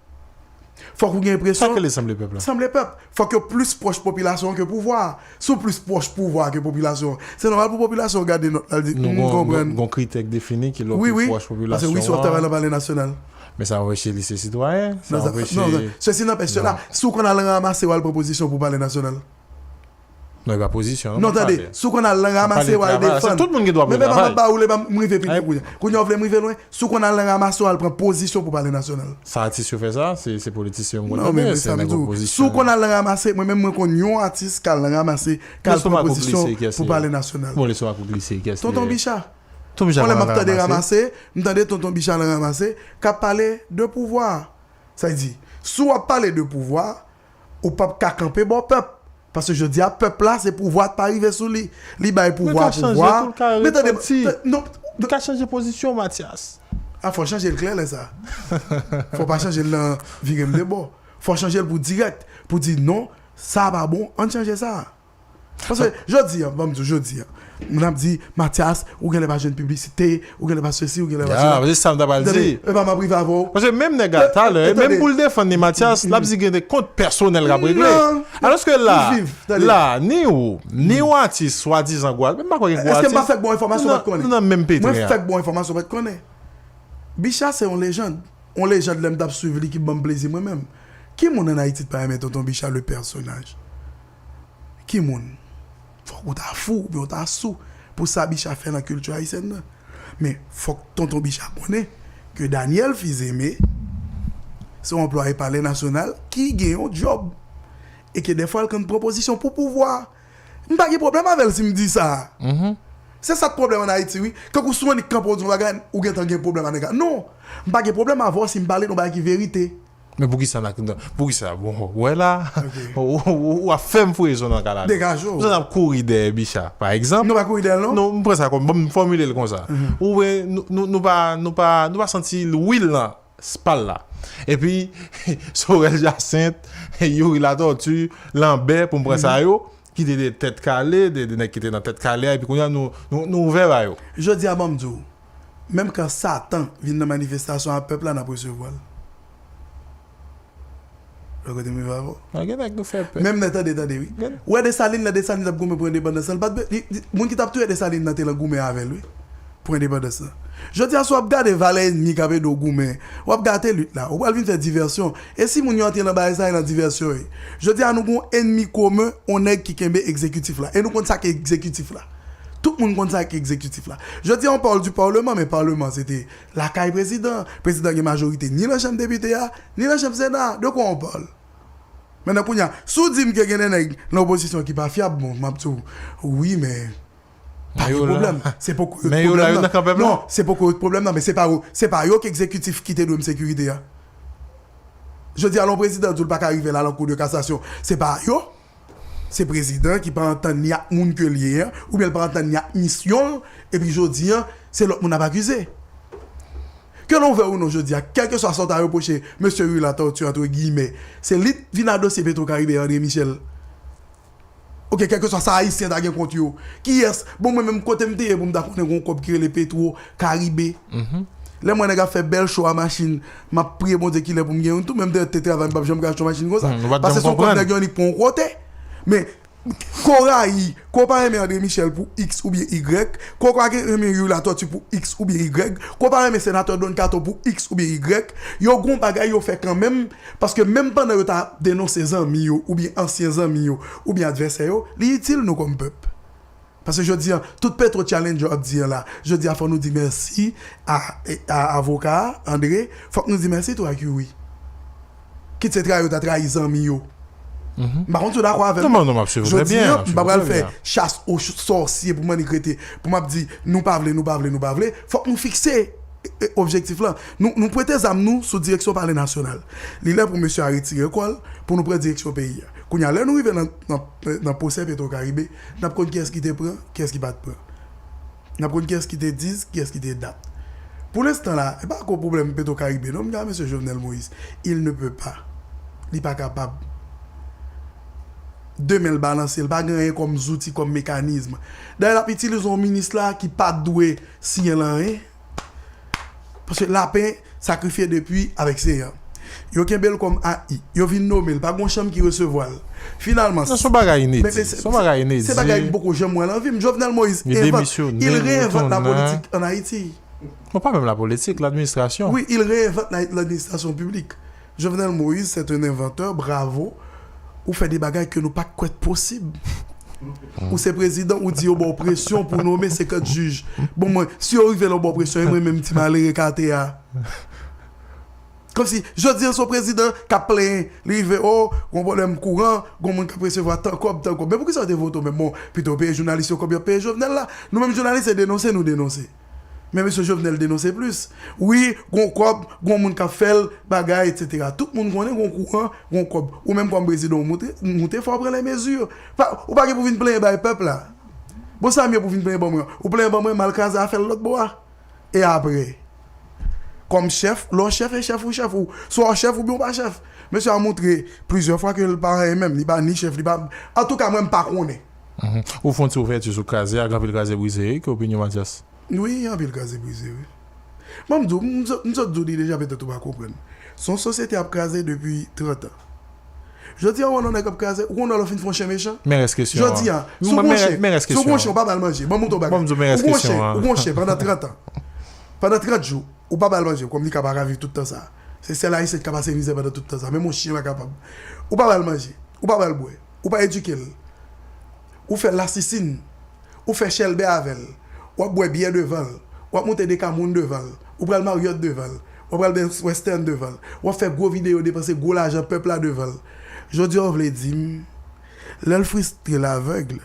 Fòk ou gen enpresyon. Sa k rele sanble pèp la? Sanble pèp. Fòk yo plis pwòch popilasyon an ke pouvwa a. Si w plis pwòch pouvwa a ke popilasyon an, se nòmal pou popilasyon an gade nòt la, l di, nou gon, gon kritè k defini ki lè w pi pwòch popilasyon an. Wi, wi. Paske wi, si w ap travay nan Palè Nasyonal. Men sa anpeche li se sitwayen, sa anpeche. Non, non, sesi nanpèch sela, si w konn al ranmase, w al pran pozisyon pou Palè Nasyonal. Non, e pa pozisyon, non, tande, si w konn al nan ranmase, w al defann. Tout moun gen dwa pou yo travay. Men, men, m ap ba ou, m rive pi lwen kounye a. Kounye a, w vle m rive lwen? Si w konn al nan ranmase, w al pran pozisyon pou pale nasyonal. Sa atis yo fè sa, se, se politisyen yo m konn tande, se nèg opozisyon. Si w konn al nan ranmase, mwen menm, mwen konn yon atis k al nan ranmase, k al pran pozisyon pou pale nasyonal. Bon, lestomak ou glise, kiyès li ye? Tonton Bicha. Tonton Bicha. Yon lè m ap tande ranmase, m tande Tonton Bicha nan ranmase, k ap pale de pouvwa. Sa vle di, si w ap pale de pouvwa, ou p ap ka kanpe bò pèp. Paske jodi a, pèp la, se pouvwa k pa rive sou li. Li bay pouvwa a pouvwa. Men tande, non, li ka chanje pozisyon, Mathias. A, fò chanje l klè lè sa. Fò pa chanje l nan vire m de bò. Fò chanje l pou dirèk, pou di non, sa pa bon, ann chanje sa. Paske jodi a, ban m di w, jodi a, moun ap di, Mathias, ou genlè pa jwenn piblisite, ou genlè pa sesi, ou genlè pa sela. Ya, se sa m ta pral di. Tande, e pa m ap rive avè w. Paske menm nèg la, talè, e menm pou l defann li, Mathias, l ap di gen de kont pèsonèl k ap regle. Alòske la, la, ni ou, ni yon atis swadizan gwo, menm pa kwè gen gwo atis. Èske m pa fèk ba w enfòmasyon w pa t konnen? Nou nan menm petren an. Mwen fèk ba w enfòmasyon w pa t konnen. Bicha se yon lejann. Yon lejann lè m t ap swiv li ki ban m plezi mwen menm. Ki moun ann Ayiti t pa renmen Tonton Bicha le pèsonaj? Ki moun? Fòk ou ta fou oubyen ou ta sou pou sa Bicha fè nan kilti ayisyèn nan. Men fòk Tonton Bicha konnen ke Daniel Fils-Aimé se yon anplwaye Palè Nasyonal ki gen yon djòb e ke dèfwa l konn pran pozisyon pou pouvwa. M pa gen pwoblèm avè l si m di sa. Se sa k pwoblèm ann Ayiti, wi. Kankou si w annik kanpe w di yon bagay, ou gentan gen pwoblèm a nèg la. Non! M pa gen pwoblèm avè w si m pale de yon bagay ki verite. Men poukisa n ak, poukisa, bon, w wè la, ou, ou, ou ap fè m fou rezon nan ka la. Degaje w. Pou sa n ap kouri dèyè Bicha, pa egzanp. Nou pa kouri dèyè l, non? Non, m pran sa kòm, bon, m fòmile l konsa. Ou wè, nou, nou, nou pa, nou pa, nou pa santi lwil nan pa l la. Epi, Sorel Jacinthe, Youri Latortue, Lambert, pou m pran sa yo, ki te de tèt kale, de, de nèg ki te nan tèt kale a, epi kounye a nou, nou, nou ouvè ba yo. Jodi a, ban m di w, menm kan Satan vin nan manifestasyon a pèp la, n ap resevwa l. Lè kote m rive avè w. Gen nèg nou fè pè. Menm nan, tande, tande, wi. Ou wè Desalin, lè Desalin t ap goumen pou endepandans lan, li pa t, li, li, moun ki t ap touye Desalin nan te lan goumen avè l, wi. Pou endepandans lan. Jodi a, si w ap gade valè ènmi k ap ede w goumen, w ap gate lit la. Ou pral vin fè divèsyon. E si moun yo antre nan bagay sa, e nan divèsyon, wi. Jodi a, nou gen yon ènmi komen, yon nèg ki kenbe egzekitif la. E nou konn sa k egzekitif la. Tout moun konn sa k egzekitif la. Jodi a, on parle du parlement, men palman se te lakay prezidan. Prezidan gen majorite ni nan chanm depite a, ni nan chanm sena a. De quoi on parle? Mentnan kounye a, si w di m ke gen de nèg nan opozisyon ki pa fyab, bon, m ap di w, wi, men pa gen pwoblèm. Se poko yo t pwoblèm nan. Non, se poko yo t pwoblèm nan, men se pa yo, se pa yo k egzekitif ki te dwe m sekirite a. Jodi a, lè yon prezidan di w l pa ka rive l al an kou de kasasyon, se pa yo. Se prezidan ki pa antann ni ak moun ke l ye an, oubyen l pa antann ni ak misyon l, epi jodi a, se lòt moun ap akize. Ke l ouvè ou non jodi a, kèlkeswa sa w ta repwoche mesye Youri Latortue, antre giyimè, se li t vin adosye Petro Caribe a André Michel. Oke, kèlkeswa sa Ayisyen ta gen kont yo. Kiyès? Bon, mwen menm, kote m te ye pou m ta konnen gen yon kòb ki rele Petro Caribe? Lè m wè nèg ap fè bèl cho a machin, m ap priye Bondye kilè pou m gen youn tou, men m te, te travay, m p ap janm ka achte yon machin konsa. Paske se yon kòb nèg yo annik pran yon kote. Men, Ko rayi, ko pa renmen André Michel pou X oubyen Y, ko pa gen renmen Youri Latortue pou X oubyen Y, ko pa renmen senatè Don Kato pou X oubyen Y, yo gon bagay yo fè kanmenm, paske menm pandan yo ta denonse zanmi yo, oubyen ansyen zanmi yo, oubyen advèsè yo, li itil nou kòm pèp. Paske jodi a, tout Petro Challenger ap di an la, jodi a fò nou di mèsi a, a avoka a, André, fòk nou di mèsi tou ak Youri. Kit se trayi yo ta trayi zanmi yo. M pa konn si w dakò avè m. Non, non, m ap swiv ou trè byen. Jodi a, m pa pral fè chas o sòsye pou m annik rete, pou m ap di, nou pa vle, nou pa vle, nou pa vle. Fòk nou fikse, e, e, objektif lan. Nou, nou pwente zam nou sou direksyon Palè Nasyonal. Li lè pou mesye a retire kò l, pou nou pran direksyon peyi a. Kounye a, lè nou rive nan, nan, nan pwosè Petro Caribe, n ap konn kiyès ki te pran, kiyès ki pa t pran. N ap konn kiyès ki te dis, kiyès ki te dat. Pou lenstan la, e pa ko pwoblèm Petro Caribe non, m di a mesye Jovenel Moïse, il ne peut pas. Li pa kapab. De men l balanse, l pa gen anyen kòm zouti, kòm mekanizm. Dayè, l ap itilize yon minis la ki pa t dwe siyen l anyen. Paske Lapen sakrifye depi avèk Seyè. Yo kenbe l kòm A I. Yo vin nome l. Pa gon chanm ki resevwa l. Finalman, non, se yon bagay inedi. Se yon bagay inedi. Se bagay m poko janm wè nan vi m. Jovenel Moïse invente, il réinvente la politique en Haïti. Bon, pa menm la politik, ladministrasyon. Oui, il réinvente la, l'administration publique. Jovenel Moïse, c'est un inventeur, bravo. Ou fè de bagay ke nou pa t kwè t posib. Ou se prezidan, ou di yo ba w presyon pou w nonmen senkant jij. Bon, mwen, si yo rive la yo ba w presyon, e mwen menm ti malere kate a. Kòmsi, jodi an, se yon prezidan k ap plenyen, li rive, o, gon pwoblèm kouran, gon moun k ap resevwa tan kòb, tan kòb. Men poukisa yo te vote w menm? Bon, pito yo peye jounalis yo kòb y ap peye Jovenel la. Nou menm jounalis, se denonse nou denonse. Men mesye Jovenel denonse plis. Wi, gon kòb, gon moun k ap fè l, bagay, etsetera. Tout moun konnen gon kouran, gon kòb. Ou menm kòm prezidan, ou moute, moute fò w pran lè mezi. Pa, ou pa gen pou vin plenyen bay pèp la. Bon, sa m ye pou vin plenyen ban mwen. Ou plenyen ban mwen, m al kraze afè l lòt bò a. E apre? Kòm chèf, lè w chèf, e chèf ou chèf ou. Swa w chèf oubyen w pa chèf. Mesye a montre plizyè fwa ke l pa anyen menm. Li pa ni chèf, li pa. Antouka, mwen, m pa konnen. Mhm. Ou fè yon ti ouvèti sou kraze a, gen anpil kraze brize, wi, ki opinyon Mathias? Wi, anpil kraze brize, wi. Ban m di w, m sot, m sot di w li deja, petèt ou pa konprann. Se yon sosyete ap kraze depi trant an. Jodi a, ou wè yon nèg ap kraze, ou konn wè lè w fin fè yon chen mechan? Men rès kesyon an. Jodi a, si w gon chen, si w gon chen, ou pa ba l manje. Ban m montre w bagay. Ban m di w men rès kesyon an. Ou gon chen, ou gon chen pandan trant an. Pandan trant jou, ou pa ba l manje, kòm li ka pa ka viv tout tan sa. Se sèl Ayisyen ki ka pase mizè pandan tout tan sa. Menm yon chen pa kapab. Ou pa ba l manje, ou pa ba l bwè, ou pa edike l. Ou fè l lasisin. Ou fè chèlbè avè l. W ap bwè byè devan l. W ap moute Decameron devan l. Ou pral Marriott devan l. W ap pral Best Western devan l. W ap fè gwo videyo depanse gwo lajan pèp la devan l. Jodi a w vle di m, lè l fristre l avèg.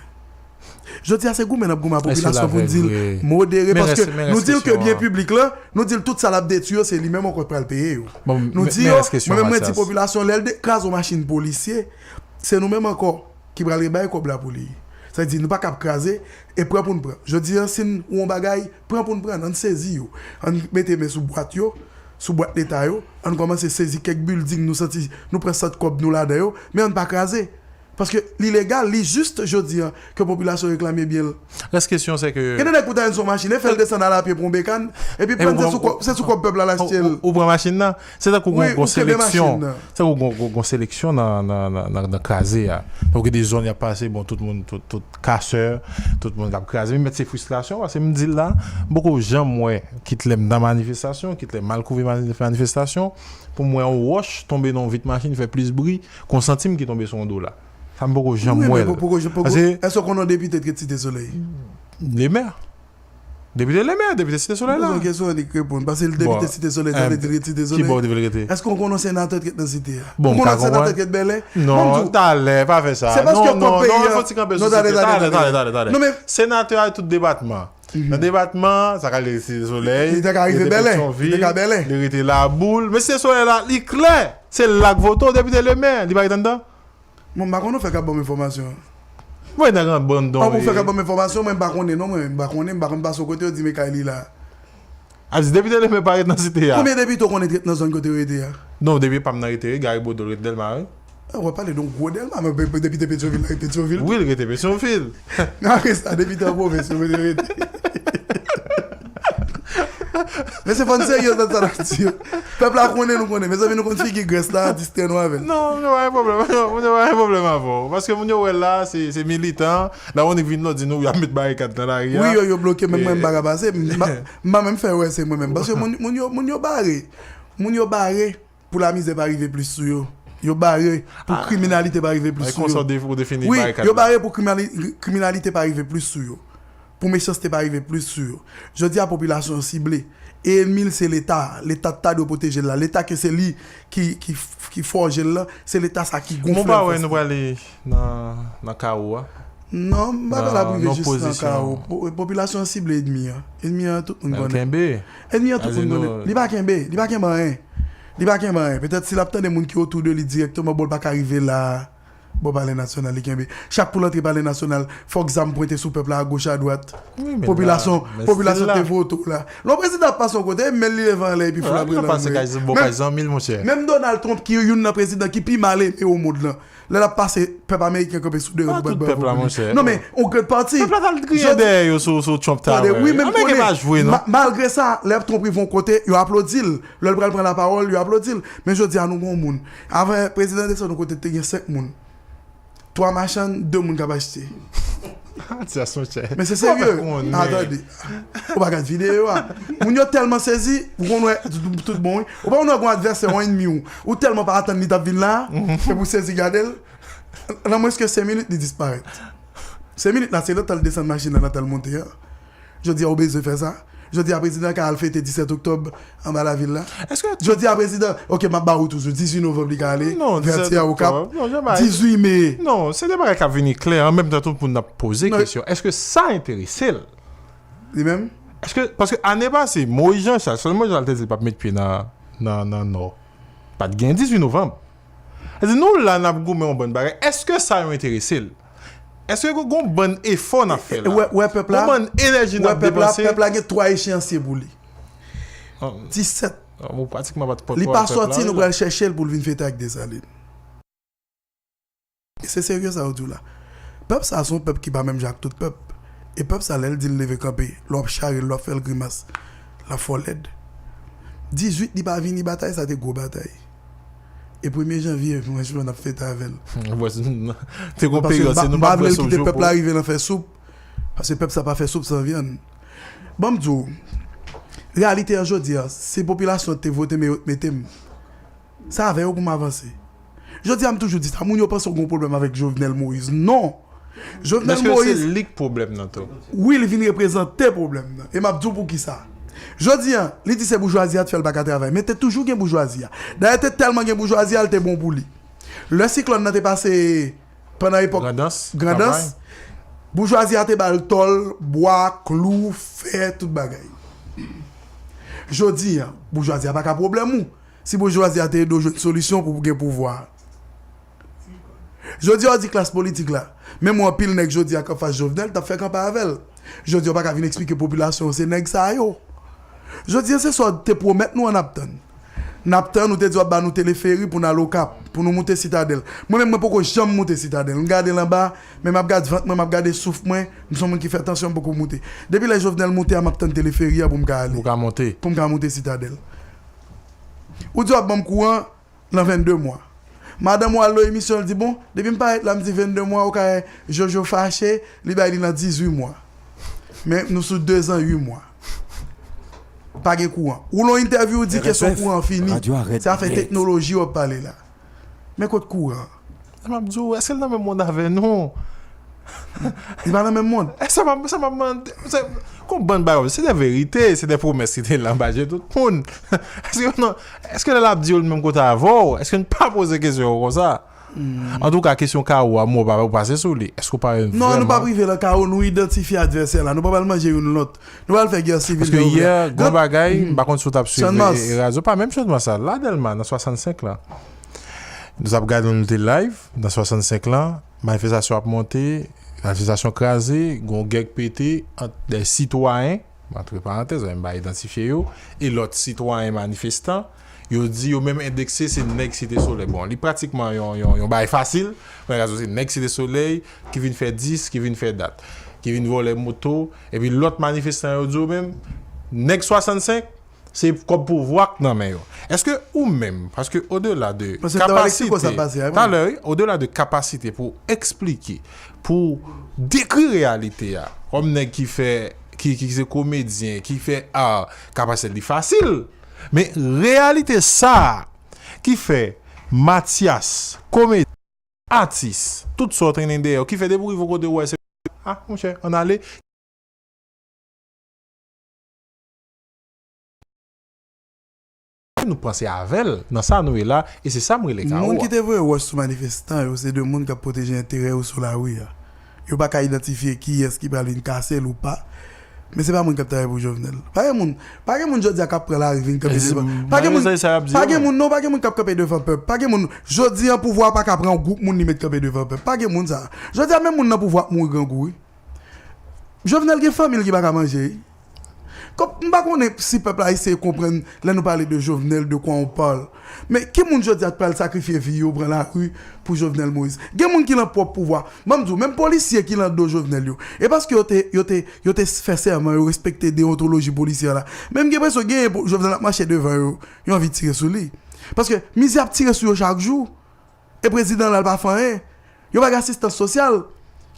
Jodi a se goumen n ap goumen a popilasyon pou n di l modere, paske nou di l ke byen piblik lan, nou di l tout sa l ap detwi yo, se li menm ankò k pral peye yo. Nou di yo, mwen menm mwen di popilasyon, lè l de-, kraze yon machin polisye, se nou menm ankò ki pral rebay kòb la pou li. Sa vle di, nou pa kab kraze e pran pou n pran. Jodi a, si n wè yon bagay, pran pou n pran, ann sezi yo. Ann mete men sou bwat yo, sou bwat leta yo, ann kòmanse sezi kèk bilding nou santi nou pran sant kòb nou ladan yo, men ann pa kraze. Paske li legal, li jis jodi a ke popilasyon reklame byen l. Rès kesyon se ke. Gen de nèg pou ta jwenn sou machin, e fè l desann al apye pou yon bekàn, epi pran se sou kòb, se sou kòb pèp la l achte l. Ou pran machin nan, se tankou gon, gon seleksyon. Se tankou gon, gon, gon seleksyon nan, nan, nan, nan, nan kraze a. Donk, gen de zòn y ap pase, bon, tout moun, tout, tout kasè, tout moun k ap kraze. Men mèt se fristrasyon, paske m di l la, m poko janm wè, kit lè m nan manifestasyon, kit lè m al kouvri mani-, manifestasyon, pou m wè yon wòch tonbe nan yon vit machin, fè plis bri, ke yon santim ki tonbe sou yon dola. Sa m poko janm wè l. Paske. Èske w konn yon depite ki ret Site Solèy? Lemè. Depite Lemè, depite Site Solèy la. Mwen poze yon kesyon annik reponn. Paske l depite Site Solèy, sa vle di l ret Site Solèy. Kibò w te vle rete? Èske w konn yon senatè ki ret nan Site a? Ou konn yon senatè ki ret Bèlè? Non, talè, pa fè sa. Se paske kòb peyi a. Non, non, fò ti kanpe sou Site. Talè, talè, talè, talè. Non, men senatè a tout depatman. Nan depatman, sa ka rete Site Solèy, li te ka rive Bèlè, li te ka Bèlè. Li rete Laboul. Men Site Solèy la, li klè. Se la k vote w, depite Lemè, li pa ret anndan. Bon, m pa konn ou fè k ap ban m enfòmasyon an. Mwen nèg an bann don. An pou fè k ap ban m enfòmasyon, mwen m pa konnen non, mwen m pa konnen, m pa konn pase yon kote yo di men kay li la. A di depite Lemè pa ret nan Site a. Konbyen depite w konnen ki ret nan zòn kote yo rete a? Non, depite pa m nan rete, Gary Bodeau ret Dèlma, wi. A, w ap pale de yon gwo Dèlma, men depite Petyonvil la ret Petyonvil. Wi, l rete Petyonvil. Men apre sa, depite an pwovens yo kote yo rete. Men se fò n serye nan sa n ap di yo. Pèp la konnen nou konnen. Mezanmi, nou konn figi Grès la, distrè nou avè l. Non, moun yo pa gen pwoblèm. Non, moun yo pa gen pwoblèm avè w. Paske moun yo wè la, se, se militan. La, moun vin la, di nou, y ap met barikad nan lari a. Wi, yo, yo bloke, men mwen, m pa ka pase. M pa, m pa menm fè wè se mwen menm. Paske moun, moun yo, moun yo bare. Moun yo bare pou lamizè pa rive plis sou yo. Yo bare pou kriminalite pa rive plis sou yo. Wi, yo bare pou kriminali-, kriminalite pa rive plis sou yo. Pou mechanste pa rive plis sou yo. Jodi a, popilasyon an sible. E ènmi l se Leta. Leta ta dwe pwoteje l la. Leta ke se li ki, ki, ki fòje l lan. Se Leta sa ki gonfle l. Bon, pa wè nou prale nan, nan kawo a. Non, m pa kwè l ap rive jis nan kawo. Po-, popilasyon an sible ènmi an. Ènmi an, tout moun konnen. Ènmi an, tout moun konnen. Li pa kenbe, li pa kenbe anyen. Li pa kenbe anyen. Petèt si l ap tande moun ki otou de li dirèkteman, bon, l pa ka rive la. Bò Palè Nasyonal, li kenbe. Chak pou l antre Palè Nasyonal, fòk zam pwente sou pèp la, agoch, adwat. Popilasyon, popilasyon te vote w la. Lè yon prezidan ap pase yon kote, men l li leve anlè epi fout l ap rele anmwe. Menm Donald Trump, ki youn nan prezidan ki pi mal eme o mond lan, lè l ap pase, pèp ameriken kanpe sou de rann pou bat bravo pou li. Non, men, yon grenn pati. Pèp la t al griyen dèyè yo sou, sou Trump ta wè. Ameriken pa jwe, non. Malgre sa, lè Trump rive yon kote, yo aplodi l. Lè l pral pran lapawòl, yo aplodi l. Men jodi a, nou gen yon moun. Avan prezidan desann yon kote, te gen senk moun. Twa machann, de moun k ap achte. Ti asonchè. Men se serye. Atande. Ou pa gad videyo a. Moun yo tèlman sezi, ou konn wè, tout bon, wi. Ou pa konn wè gon advèsè, yon ènmi w. Ou tèlman pa atann li t ap vin la, epi w sezi gade l. Nan mwens ke senk minit, li disparèt. Se minit la, se nan tan l desann machin nan, nan tan l monte an. Jodi a, ou bezwen fè sa? Jodi a, prezidan ka al fete disèt oktòb anba lavil la? Èske Jodi a, prezidan, ok, m ap ba ou toujou, dizuit novanm li ka ale, Non, vètyè disèt okap, oktòb. Non, Jean-Marie. dizuit me. Non, se de bagay k ap vini klè, an menm tan tout moun ap poze Non. Kesyon. Èske sa enterese l? Li menm? Èske, paske ane pase, Moïse Jean Charles, sèl Moïse Jean Charles te di l p ap met pye nan, nan, nan Nò. Pa t gen dizuit novanm. Sa di nou la n ap goumen yon bann bagay. Èske sa yo enterese l? Èske gon bann efò n ap fè la? Wè, wè pèp la, Gon bann enèji n wè ap pèp la, depanse? Pèp la gen twa echeyansye pou li. Ah, Disèt. Ah, ou pratikman pa t pòt Li pawòl pa pèp sòti, la, nou wi. Pral chèche l pou l vin fete ak Desalin. E se serye sa yo di w la. Pèp sa se yon pèp ki pa menm jan ak tout pèp. E pèp sa, lè l di l leve kanpe, lè w ap chare l, lè w ap fè l grimas, l ap fè w lèd. Dizuit, li pa vini, batay sa te gwo batay. E premye janvye, mwen jwenn ap fete avè l. Te gon Paske peryòd, m pa se nou m pa pa vle vle l kite pèp la rive nan fè soup. Paske pèp sa pa fè soup san vyann. Ban m di w, reyalite an jodi a, se popilasyon te vote men yo t mete m. Se avè yo pou m avanse. Jodi a, m toujou di sa, moun yo panse w gen yon pwoblèm avèk Jovenel Moïse. Non! Jovenel Èske se Moïse, li k pwoblèm nan tou? wi, li vin reprezante pwoblèm nan. E m ap di w poukisa. Jodi a, li di se boujwazi a t fè l pa ka travay. Men te toujou gen boujwazi a. Dayè, te tèlman gen boujwazi a, l te bon pou li. Lè siklòn nan te pase pandan epòk Grandans. Grandans, boujwazi a te ba l tòl, bwa, klou, fè, tout bagay. Jodi a, boujwazi a pa ka pwoblèm ou. Si boujwazi a te ede w jwenn solisyon pou w gen pouvwa. Jodi a, w di klas politik la, menm yon anpil nèg jodi a k ap fas Jovenel, t ap fè kanpe avè l. Jodi a, w pa ka vin eksplike popilasyon an se nèg sa yo. Jodi a, se sa w te pwomèt nou an n ap tann. N ap tann, ou te di w ap ba nou teleferi pou n al Okap, pou nou moute Sitadèl. Mwen menm, mwen poko janm moute Sitadèl. M gade l anba, men m ap gade vant mwen, m ap gade souf mwen, m se yon moun ki fè tansyon, m poko moute. Depi lè Jovenel moute a, m ap tann teleferi a pou m ka ale. Ou ka monte. Pou m ka moute Sitadèl. Ou di w ap ban m kouran nan vennde mwa. Madanm ou al nan emisyon, l di, bon, depi m parèt la, m di vennde mwa, ou ka wè Jojo fache, li bay li nan dizuit mwa. Men nou sou dezan uit mwa. Pa gen kouran. Ou lan entèvyou, ou di kesyon kouran fini. Se afè teknoloji w ap pale la. Men kot kouran? M ap di w, èske l nan menm mond avè nou? Li pa nan menm mond. E sa m ap, sa m ap mande, se, kon bann bagay, se de verite, se de pwomès ki te la anba je tout moun. Èske non, èske lè l ap di yo l menm kote avè w, èske n pa poze kesyon yo konsa? Antouka, kesyon kawo a, mwen pa ou pase sou li. Èske w pa Non, nou pa prive lan kawo, nou idantifye advèsè la. Nou pa pral manje youn lòt. Nou pral fè gè sivil. Paske yè, gon bagay, m pa konn si w t ap swiv e razo, pa menm Channmas la, la Dèlma, nan swasannsenk la. Nou t ap gade, nou te live nan swasannsenk lan, manifestasyon ap monte, manifestasyon kraze, gon gè k pete ant de sitwayen, antre parantèz, m pa idantifye yo, e lòt sitwayen manifestan, yo di yo menm endekse se nèg Site Solèy. Bon, li pratikman yon, yon, yon bagay fasil, men razo se nèg Site Solèy ki vin fè dis, ki vin fè dat, ki vin vòlè moto, epi lòt manifestan yo di yo menm, nèg swasannsenk, se kòb pouvwa k nan men yo. Èske ou menm, paske odela de kapasite, talè, wi, odela de kapasite pou eksplike, pou dekri reyalite a, kòm nèg ki fè, ki, ki se komedyen, ki fè a, kapasite li fasil. Men reyalite sa a, ki fè Mathias, komedyen, atis, tout sa w trennen dèyè w, ki fè depi w rive kote w wè se, ah, monchè, ann ale. Nou panse avè l nan sa nou ye la, e se sa m rele kawo a. Moun ki te voye wòch sou manifestan yo, se de moun k ap pwoteje enterè yo sou lari a. Yo pa ka idantifye kiyès ki pral vin kase l ou pa. Men se pa moun k ap travay pou Jovenel. Pa gen moun, pa gen moun jodi a k ap pran lari vin kanpe devan. Pa gen moun, pa gen moun, non, pa gen moun k ap kanpe devan pèp. Pa gen moun, jodi a pouvwa a pa ka pran yon gwoup moun li met kanpe devan pèp. Pa gen moun sa. Jodi a menm moun nan pouvwa ap mouri grangou, wi. Jovenel gen fanmi l ki pa ka manje, wi. Kòm, m pa konnen si pèp la eseye konprann lè nou pale de Jovenel, de quoi on parle. Men ki moun jodi a k pral sakrifye vi yo, pran lari pou Jovenel Moïse? Gen moun ki lan pwòp pouvwa. Ban m di w, menm polisye ki lan do Jovenel yo, e paske yo te, yo te, yo te fè sèman, yo respekte deyontoloji polisyè la. Men m gen enpresyon genyen Jovenel ap mache devan yo, yo anvi tire sou li. Paske mizè ap tire sou yo chak jou. E prezidan la, l pa fè anyen. Yo pa gen asistans sosyal.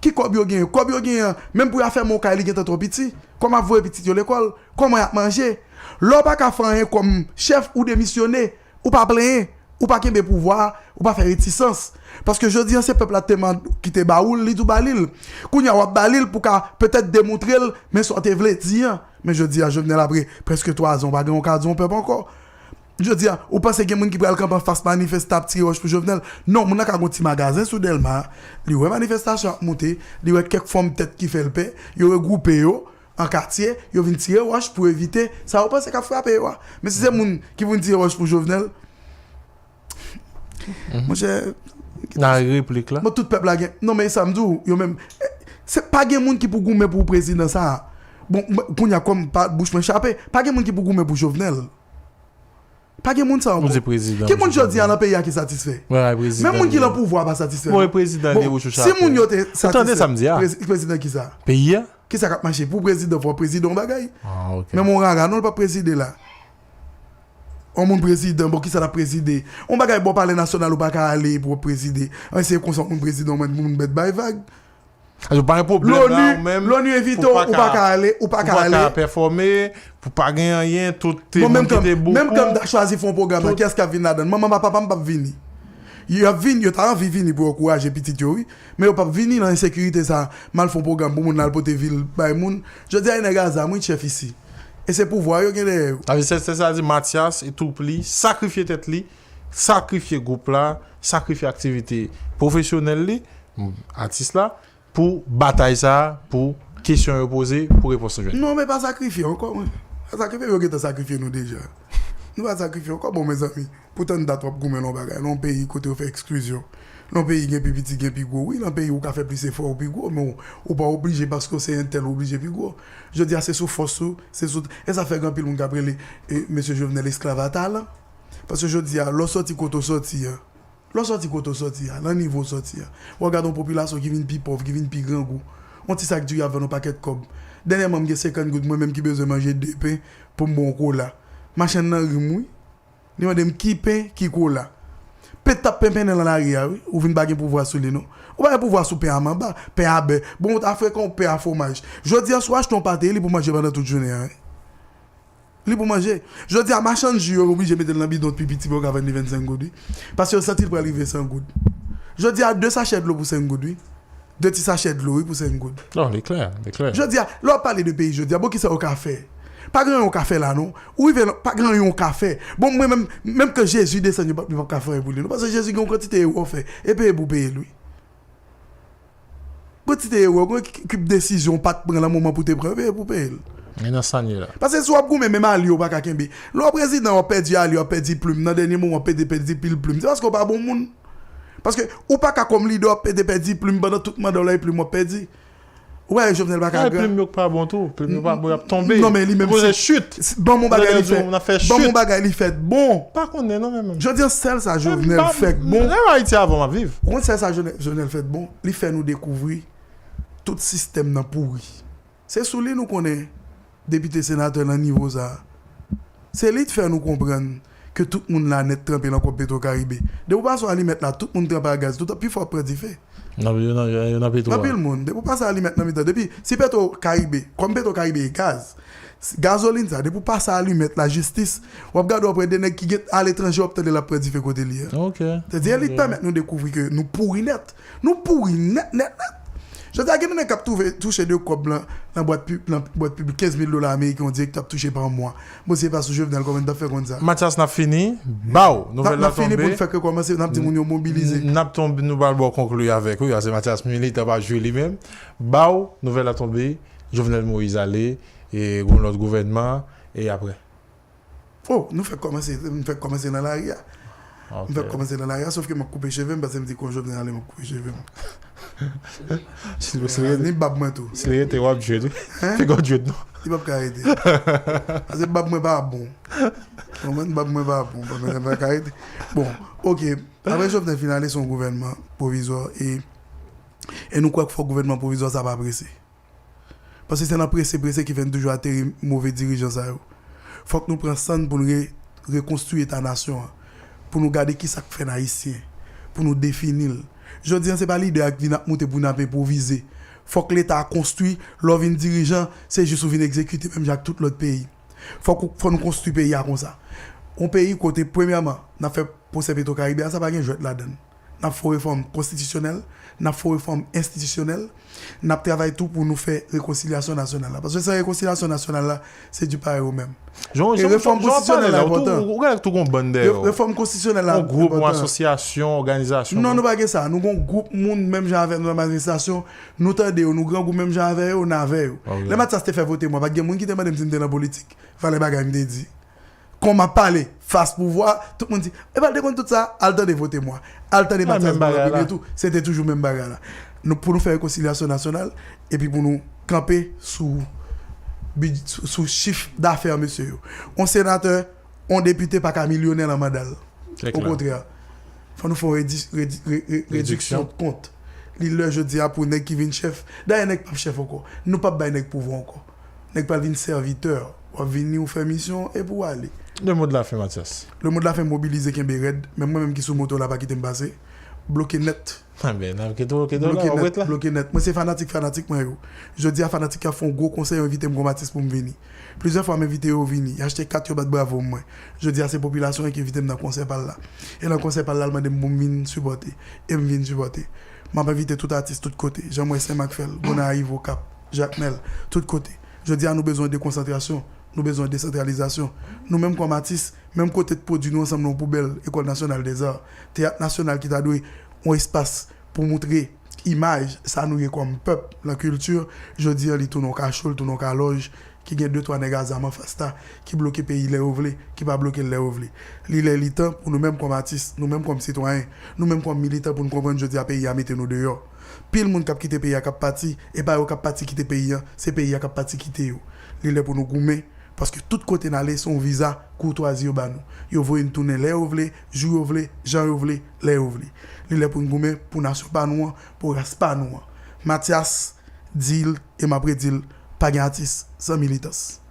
Ki kòb yo genyen? Kòb yo genyen an, menm pou y a fèmen yon kay, li gentan twò piti. Kòman y ap voye pitit yo lekòl? Kòman y ap manje? Lè w pa ka fè anyen kòm chèf, ou demisyone. Ou pa plenyen. Ou pa kenbe pouvwa a, ou pa fè retisans. Paske jodi a, se pèp la te mande ki te ba ou l, li tou ba li l. Kounye a, w ap ba li l pou ka petèt demontre l, men sa w te vle di a. Men jodi a, Jovenel, apre prèske twa zan, ou pa gen yon ka di yon pèp ankò. Jodi a, ou panse gen moun ki pral kanpe anfas manifeste ap tire wòch pou Jovenel? Non, moun nan ka gen yon ti magazen sou Dèlma, li wè manifestasyon ap monte, li wè kèk fanm tèt ki fè l pè, yo regwoupe yo an katye, yo vin tire wòch pou evite sa yo panse k ap frape yo a. Men si se moun ki vin tire wòch pou Jovenel, monchè, Nan replik la. Bon, tout pèp la gen. Non, men sa m di w, yo menm. Eh, se pa gen moun ki pou goumen pou prezidan sa a. Bon, m- kounye a, kòm pa bouch mwen chape, pa gen moun ki pou goumen pou Jovenel. Pa gen moun sa Ou ankò. di prezidan. Ki moun jodi a nan peyi a ki satisfè? Wè, prezidan. Menm moun ki nan pouvwa pa satisfè. Bon, e prezidan Bon, li wouch ou si moun yo te Tande sa m di a. Prezi- Prezidan ki sa? Peyi a? Ki sa k ap mache? Pou prezidan, fò prezidan yon bagay. Ah, ok. Men mon rara, non, l pa prezide la. On moun prezidan, bon, ki sa l ap prezide? On bagay bò palè nasyonal ou pa ka ale pou w prezide. An, se konsa moun prezidan, mwen moun mèt bay vag. Ou pa gen pwoblèm la, ou menm. Loni envite w, ou pa ka ale, ou pa ka ale. Ou pa ka pèfòme, pou pa gen anyen, tout te Bon, moun menm ki kan te bokou. menm kan m ta chwazi fè yon pwogram la, kiyès k ap vin ladan l? Manman, papa, papa m p ap vini. Yo ap vini, yo ta anvi vini pou yo ankouraje pitit yo, wi. Men yo p ap vini nan ensekirite sa, m al fè yon pwogram pou moun nan al pote vil bay moun. Jodi a, e nèg a zam, wi, chèf isi. E se pouvwa yo gen dèyè yo. Sa vle se, se sa di Mathias e Toupli sakrifye tèt li, sakrifye gwoup la, sakrifye aktivite pwofesyonèl li, atis la, pou batay sa, pou kesyon yo poze, pou repons yo jwenn. Non, men pa sakrifye ankò, mwen. Pa sakrifye, yo gentan sakrifye nou deja. Nou pa sakrifye ankò, bon, mezanmi. Pou tann dat w ap goumen nan yon bagay, nan yon peyi kote yo fè eksklizyon. Nan yon peyi gen pi piti, gen pi gwo. Wi, nan peyi ou ka fè plis efò, ou pi gwo, men ou, ou pa oblije paske w se entèl, ou oblije pi gwo. Jodi a, se sou fòs ou, se sou. E sa fè gen anpil moun k ap rele e, mesye Jovenel esklav a talan. Paske jodi a, lè w sòti kote w sòti a, lè w sòti kote w sòti a, nan nivo w sòti a, w ap gade yon popilasyon ki vin pi pòv, ki vin pi grangou. Yon ti sak diri ap vann yon pakèt kòb. Dènyèman, m gen senkant goud, mwen menm ki bezwen manje de pen pou m bwè yon kola. Machann nan ri m, wi. Li mande m ki pen, ki kola. Pen t ap penpennen nan lari a, wi. Ou vin pa gen pouvwa sou li, non. Ou pa gen pouvwa sou pen a manba, pen a bè. Bon, ou ta frekan, pen a fwomaj. Jodi a, si w achte yon pate, li pou manje pandan tout jounen an, wi. Li pou manje. Jodi a, machann ji yo oblije mete l nan bidon pi piti pou yo ka vann li vennsenk goud, wi. Paske yo santi l pral rive san goud. Jodi a, de sachè dlo pou senk goud, wi. De ti sachè dlo, wi, pou senk goud. Non, li klè, li klè. Jodi a, lè w ap pale de peyi jodi a, bon, kisa yo ka fè? Pa gen anyen yo ka fè la, non. Ou rive la, pa gen anyen yo ka fè. Bon, mwen menm, menm ke Jezi desann, yo p ap, yo p ap ka fè anyen pou li, non. Paske Jezi gen yon kantite erè w fè. E peye pou peye l, wi. Kantite erè, gen ki, ki desizyon w pa t pran nan moman pou te pran, peye pou peye l. E nan sa n ye la. Paske si w ap goumen, menm alye w pa ka kenbe. Lè w prezidan, w ap pèdi alye, w ap pèdi plim. Nan dènye moman, w ap pèdi, pèdi pil plim. Se paske w pa bon moun. Paske ou pa ka kòm lidè, w ap pèdi, pèdi plim pandan tout manda w la, e plim w ap pèdi. Ou pa wè Jovenel pa ka Ay, gran. Plim yo k pa bon tou. Plim yo pa bon, y ap tonbe. Non, men li menm Poze se- chit. Ban m yon bagay li fèt. N ap fè Ban m yon chit. Bagay li fèt bon. Pa konnen non, men menm. Jodi a, sèl sa Jovenel fèk bon. Lè Ayiti avan m ap viv. Ou konn sèl sa Jovenel, Jovenel fèt bon? Li fè nou dekouvri tout sistèm nan pouri. Se sou li nou konnen depite, senatè nan nivo sa a. Se li t fè nou konprann ke tout moun la nèt tranpe nan kòb Petro Karibe. Depi w pase alimèt la, tout moun tranpe a gaz. Tout, pi fò ap pran dife. Nan, yo nan, yo nan Petro a. Anpil moun. Depi w pase alimèt nan mitan, depi si Petro Karibe, kòm Petro Karibe e gaz, gazolin sa, depi w pase alimèt lajistis, w ap gade w ap wè de nèg ki gen aletranje, w ap tande l ap pran dife kote li a. Ok. Sètadi, li t pèmèt nou dekouvri ke nou pouri nèt. Nou pouri nèt, nèt, nèt. Jodi a, gen de nèg k ap touche de kòb lan nan bwat pib, nan bwat pib kenz mil dola ameriken, yon direktè ap touche pa mwa. Bon, se pa sou Jovenel kòman n t ap fè konn sa. Mathias, n ap fini. Baw, nouvèl la tonbe. N ap fini pou n fè ke kòmanse, n ap di moun yo mobilize. N ap tonbe, nou pral ba w konkli avèk, wi, paske Mathias militan pa jwe li menm. Baw, nouvèl la tonbe, Jovenel Moïse ale, e gon lòt gouvènman, e apre. Oh, nou fèk kòmanse, nou fèk kòmanse nan lari a. Ok. M fèk kòmanse nan lari a, sòf ke m ap koupe cheve m, paske m di kon Jovenel ale, m ap koupe cheve m. Si l rete, Ni bab mwen tou. Si l rete, w ap jwe, wi. Fè gòt jwe, non. Li p ap ka rete. Paske bab mwen pa bon. Konprann? Bab mwen pa bon. Bab mwen pa ka rete. Bon, ok. Apre Jovenel fin ale, se yon gouvènman pwovizwa e, e nou kwè ke fòk gouvènman pwovizwa sa pa prese. Paske se nan prese, prese ki fè n toujou ateri move dirijan sa yo. Fòk nou pran san n pou n re-, rekonstwi eta nasyon an. Pou nou gade kisa k fè n ayisyen. Pou nou defini l. Jodi a, se pa lidè a k vin ap moute pou n ap enpwovize. Fòk Leta a konstwi, lè w vin dirijan, se jis ou vin egzekite menm jan ak tout lòt peyi. Fòk ou, fò nou konstwi peyi a konsa. Yon peyi kote, premyèman, n ap fè pwosè Petwokaribe a, sa pa gen jwèt ladan l. N ap fè yon refòm konstitisyonèl, n ap fè yon refòm enstitisyonèl, n ap travay tou pou nou fè rekonsilyasyon nasyonal la. Paske san rekonsilyasyon nasyonal la, se du pareil au même. Jan, e jan, refòm jan, jan w ap pale konstitisyonèl la, la ou tou, enpòtan. Ou, ou genlè tou gon bann dèyè w. Refòm konstitisyonèl la enpòtan. Yon gwoup, yon asosyasyon, òganizasyon. Non, nou pa gen sa. Nou gon gwoup moun, menm jan avè nou nan manifestasyon. Nou tande yo, nou grangou menm jan avè yo, n avè yo. Ok. Lè Mathias te fè Vote Mwa, pa t gen moun ki te mande m si m te nan politik. Valè bagay m te di. Kon m ap pale fas pouvwa, tout moun di, "Epa l te konn tout sa, al tande Vote Mwa. Al tande Mathias Blanc Privé tou." Se te toujou menm bagay la. Nou, pou nou fè rekonsilyasyon nasyonal, epi pou nou kanpe sou, bid- sou, sou chif dafè mesye yo. On senatè, on depite pa ka milyonè nan manda l. Okontrè, fò nou fè yon redi- redi- re- re- rediksyon de kont. Li lè jodi a pou nèg ki vin chèf. Dayè, nèg p ap chèf ankò. Nou p ap bay nèg pouvwa ankò. Nèg pral vin sèvitè. W ap vini, ou fè misyon, epi w ale. Le mot de la fin, Mathias. Le mot de la fin, mobilize, kenbe rèd. Menm mwen menm ki sou moto la, pa kite m pase. Bloke nèt. Anben, n ap kite w, kite w la, w ap ret la. Bloke nèt, bloke nèt. Mwen se fanatik, fanatik mwen yo. Jodi a, fanatik yo ap fè yon gwo konsè, yo envite m gon Mathias pou m vini. Plizyè fwa m envite yo vini, y achte kat, yo bat bravo mwen. Jodi a, se popilasyon an ki envite m nan konsè pa l la. E nan konsè pa l la, l mande m pou m vin sipòte. E m vin sipòte. M ap envite tout atis, tout kote. Jan m wè Sen Mak fè l, Gonayiv, Okap, Jakmèl, tout kote. Jodi a, nou bezwen dekonsantrasyon, nou bezwen desantralizasyon. Nou menm kòm atis, menm kote t pwodui nou ansanm nan yon poubèl Ecole Nationale des Arts, Teyat Nasyonal ki ta dwe yon espas pou moutre imaj sa nou ye kòm pèp, lakilti, jodi a li tounen yon kachou, li tounen yon kalòj, ki gen de twa nèg a zam anfas la, ki bloke peyi lè yo vle, ki pa bloke l lè yo vle. Li lè li tan pou nou menm kòm atis, nou menm kòm sitwayen, nou menm kòm militan pou nou konprann jodi a peyi a mete nou deyò. Pil moun k ap kite peyi a k ap pati, e pa yo k ap pati kite peyi a, se peyi a k ap pati kite yo. Li lè pou nou goumen, paske tout kote n ale, se yon viza koutwazi yo ba nou. Yo voye n tounen lè yo vle, jou yo vle, jan yo vle, lè yo vle. Li lè pou n goumen pou nasyon pa nou an, pou ras pa nou an. Mathias di l, e m ap redi l, pa gen atis san militans.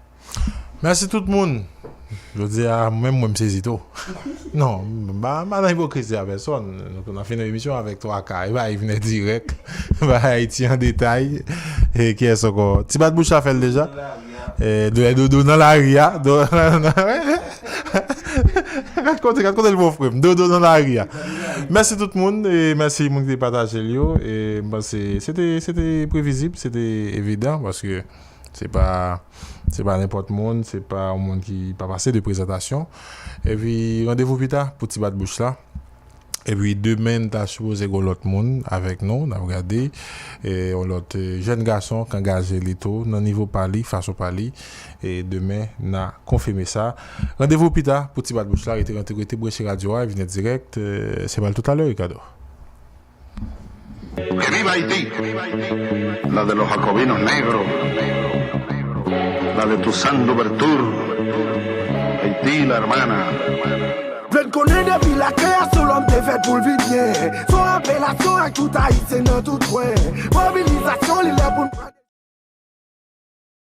Mèsi tout moun. Jodi a, menm mwen m sezi tou. Non, m pa, m pa nan ipokrizi a pèsòn. Nou, n ap fini emisyon avèk twa ka. E pa vin dirèk. Ba Ayiti an detay. E kiyès ankò? Ti bat bouch la fè l deja. E, do-, dodo nan lari a. Do-, gad kote, gad kote l pran frè m. Dodo nan lari a. Mèsi tout moun. E mèsi moun ki te pataje l yo. E m panse se te, se te previzib, se te evidan. Paske se pa, se pa nenpòt moun, se pa yon moun ki pa pase de prezantasyon. Epi, randevou pita pou ti bat bouch la. Epi, demen, n ta sipoze gen lòt moun avèk nou, n ap gade. E, yon lòt, e, jèn gason k angaje li tou, nan nivo pa li, fason pa li. E demen, n a konfime sa. Randevou pita pou ti bat bouch la, rete, rete, rete branche radyo a, vin an dirèk. E, se pral toutalè, Ricardo. Que viva Haití, la de los jacobinos negros, la de tu San Louberture, Haití la hermana. Vle n konnen depi lakreyasyon lòm te fèt pou l vin byen. Se yon apelasyon ak tout Ayisyen nan tout kwen. Mobilizasyon li lè pou n pran.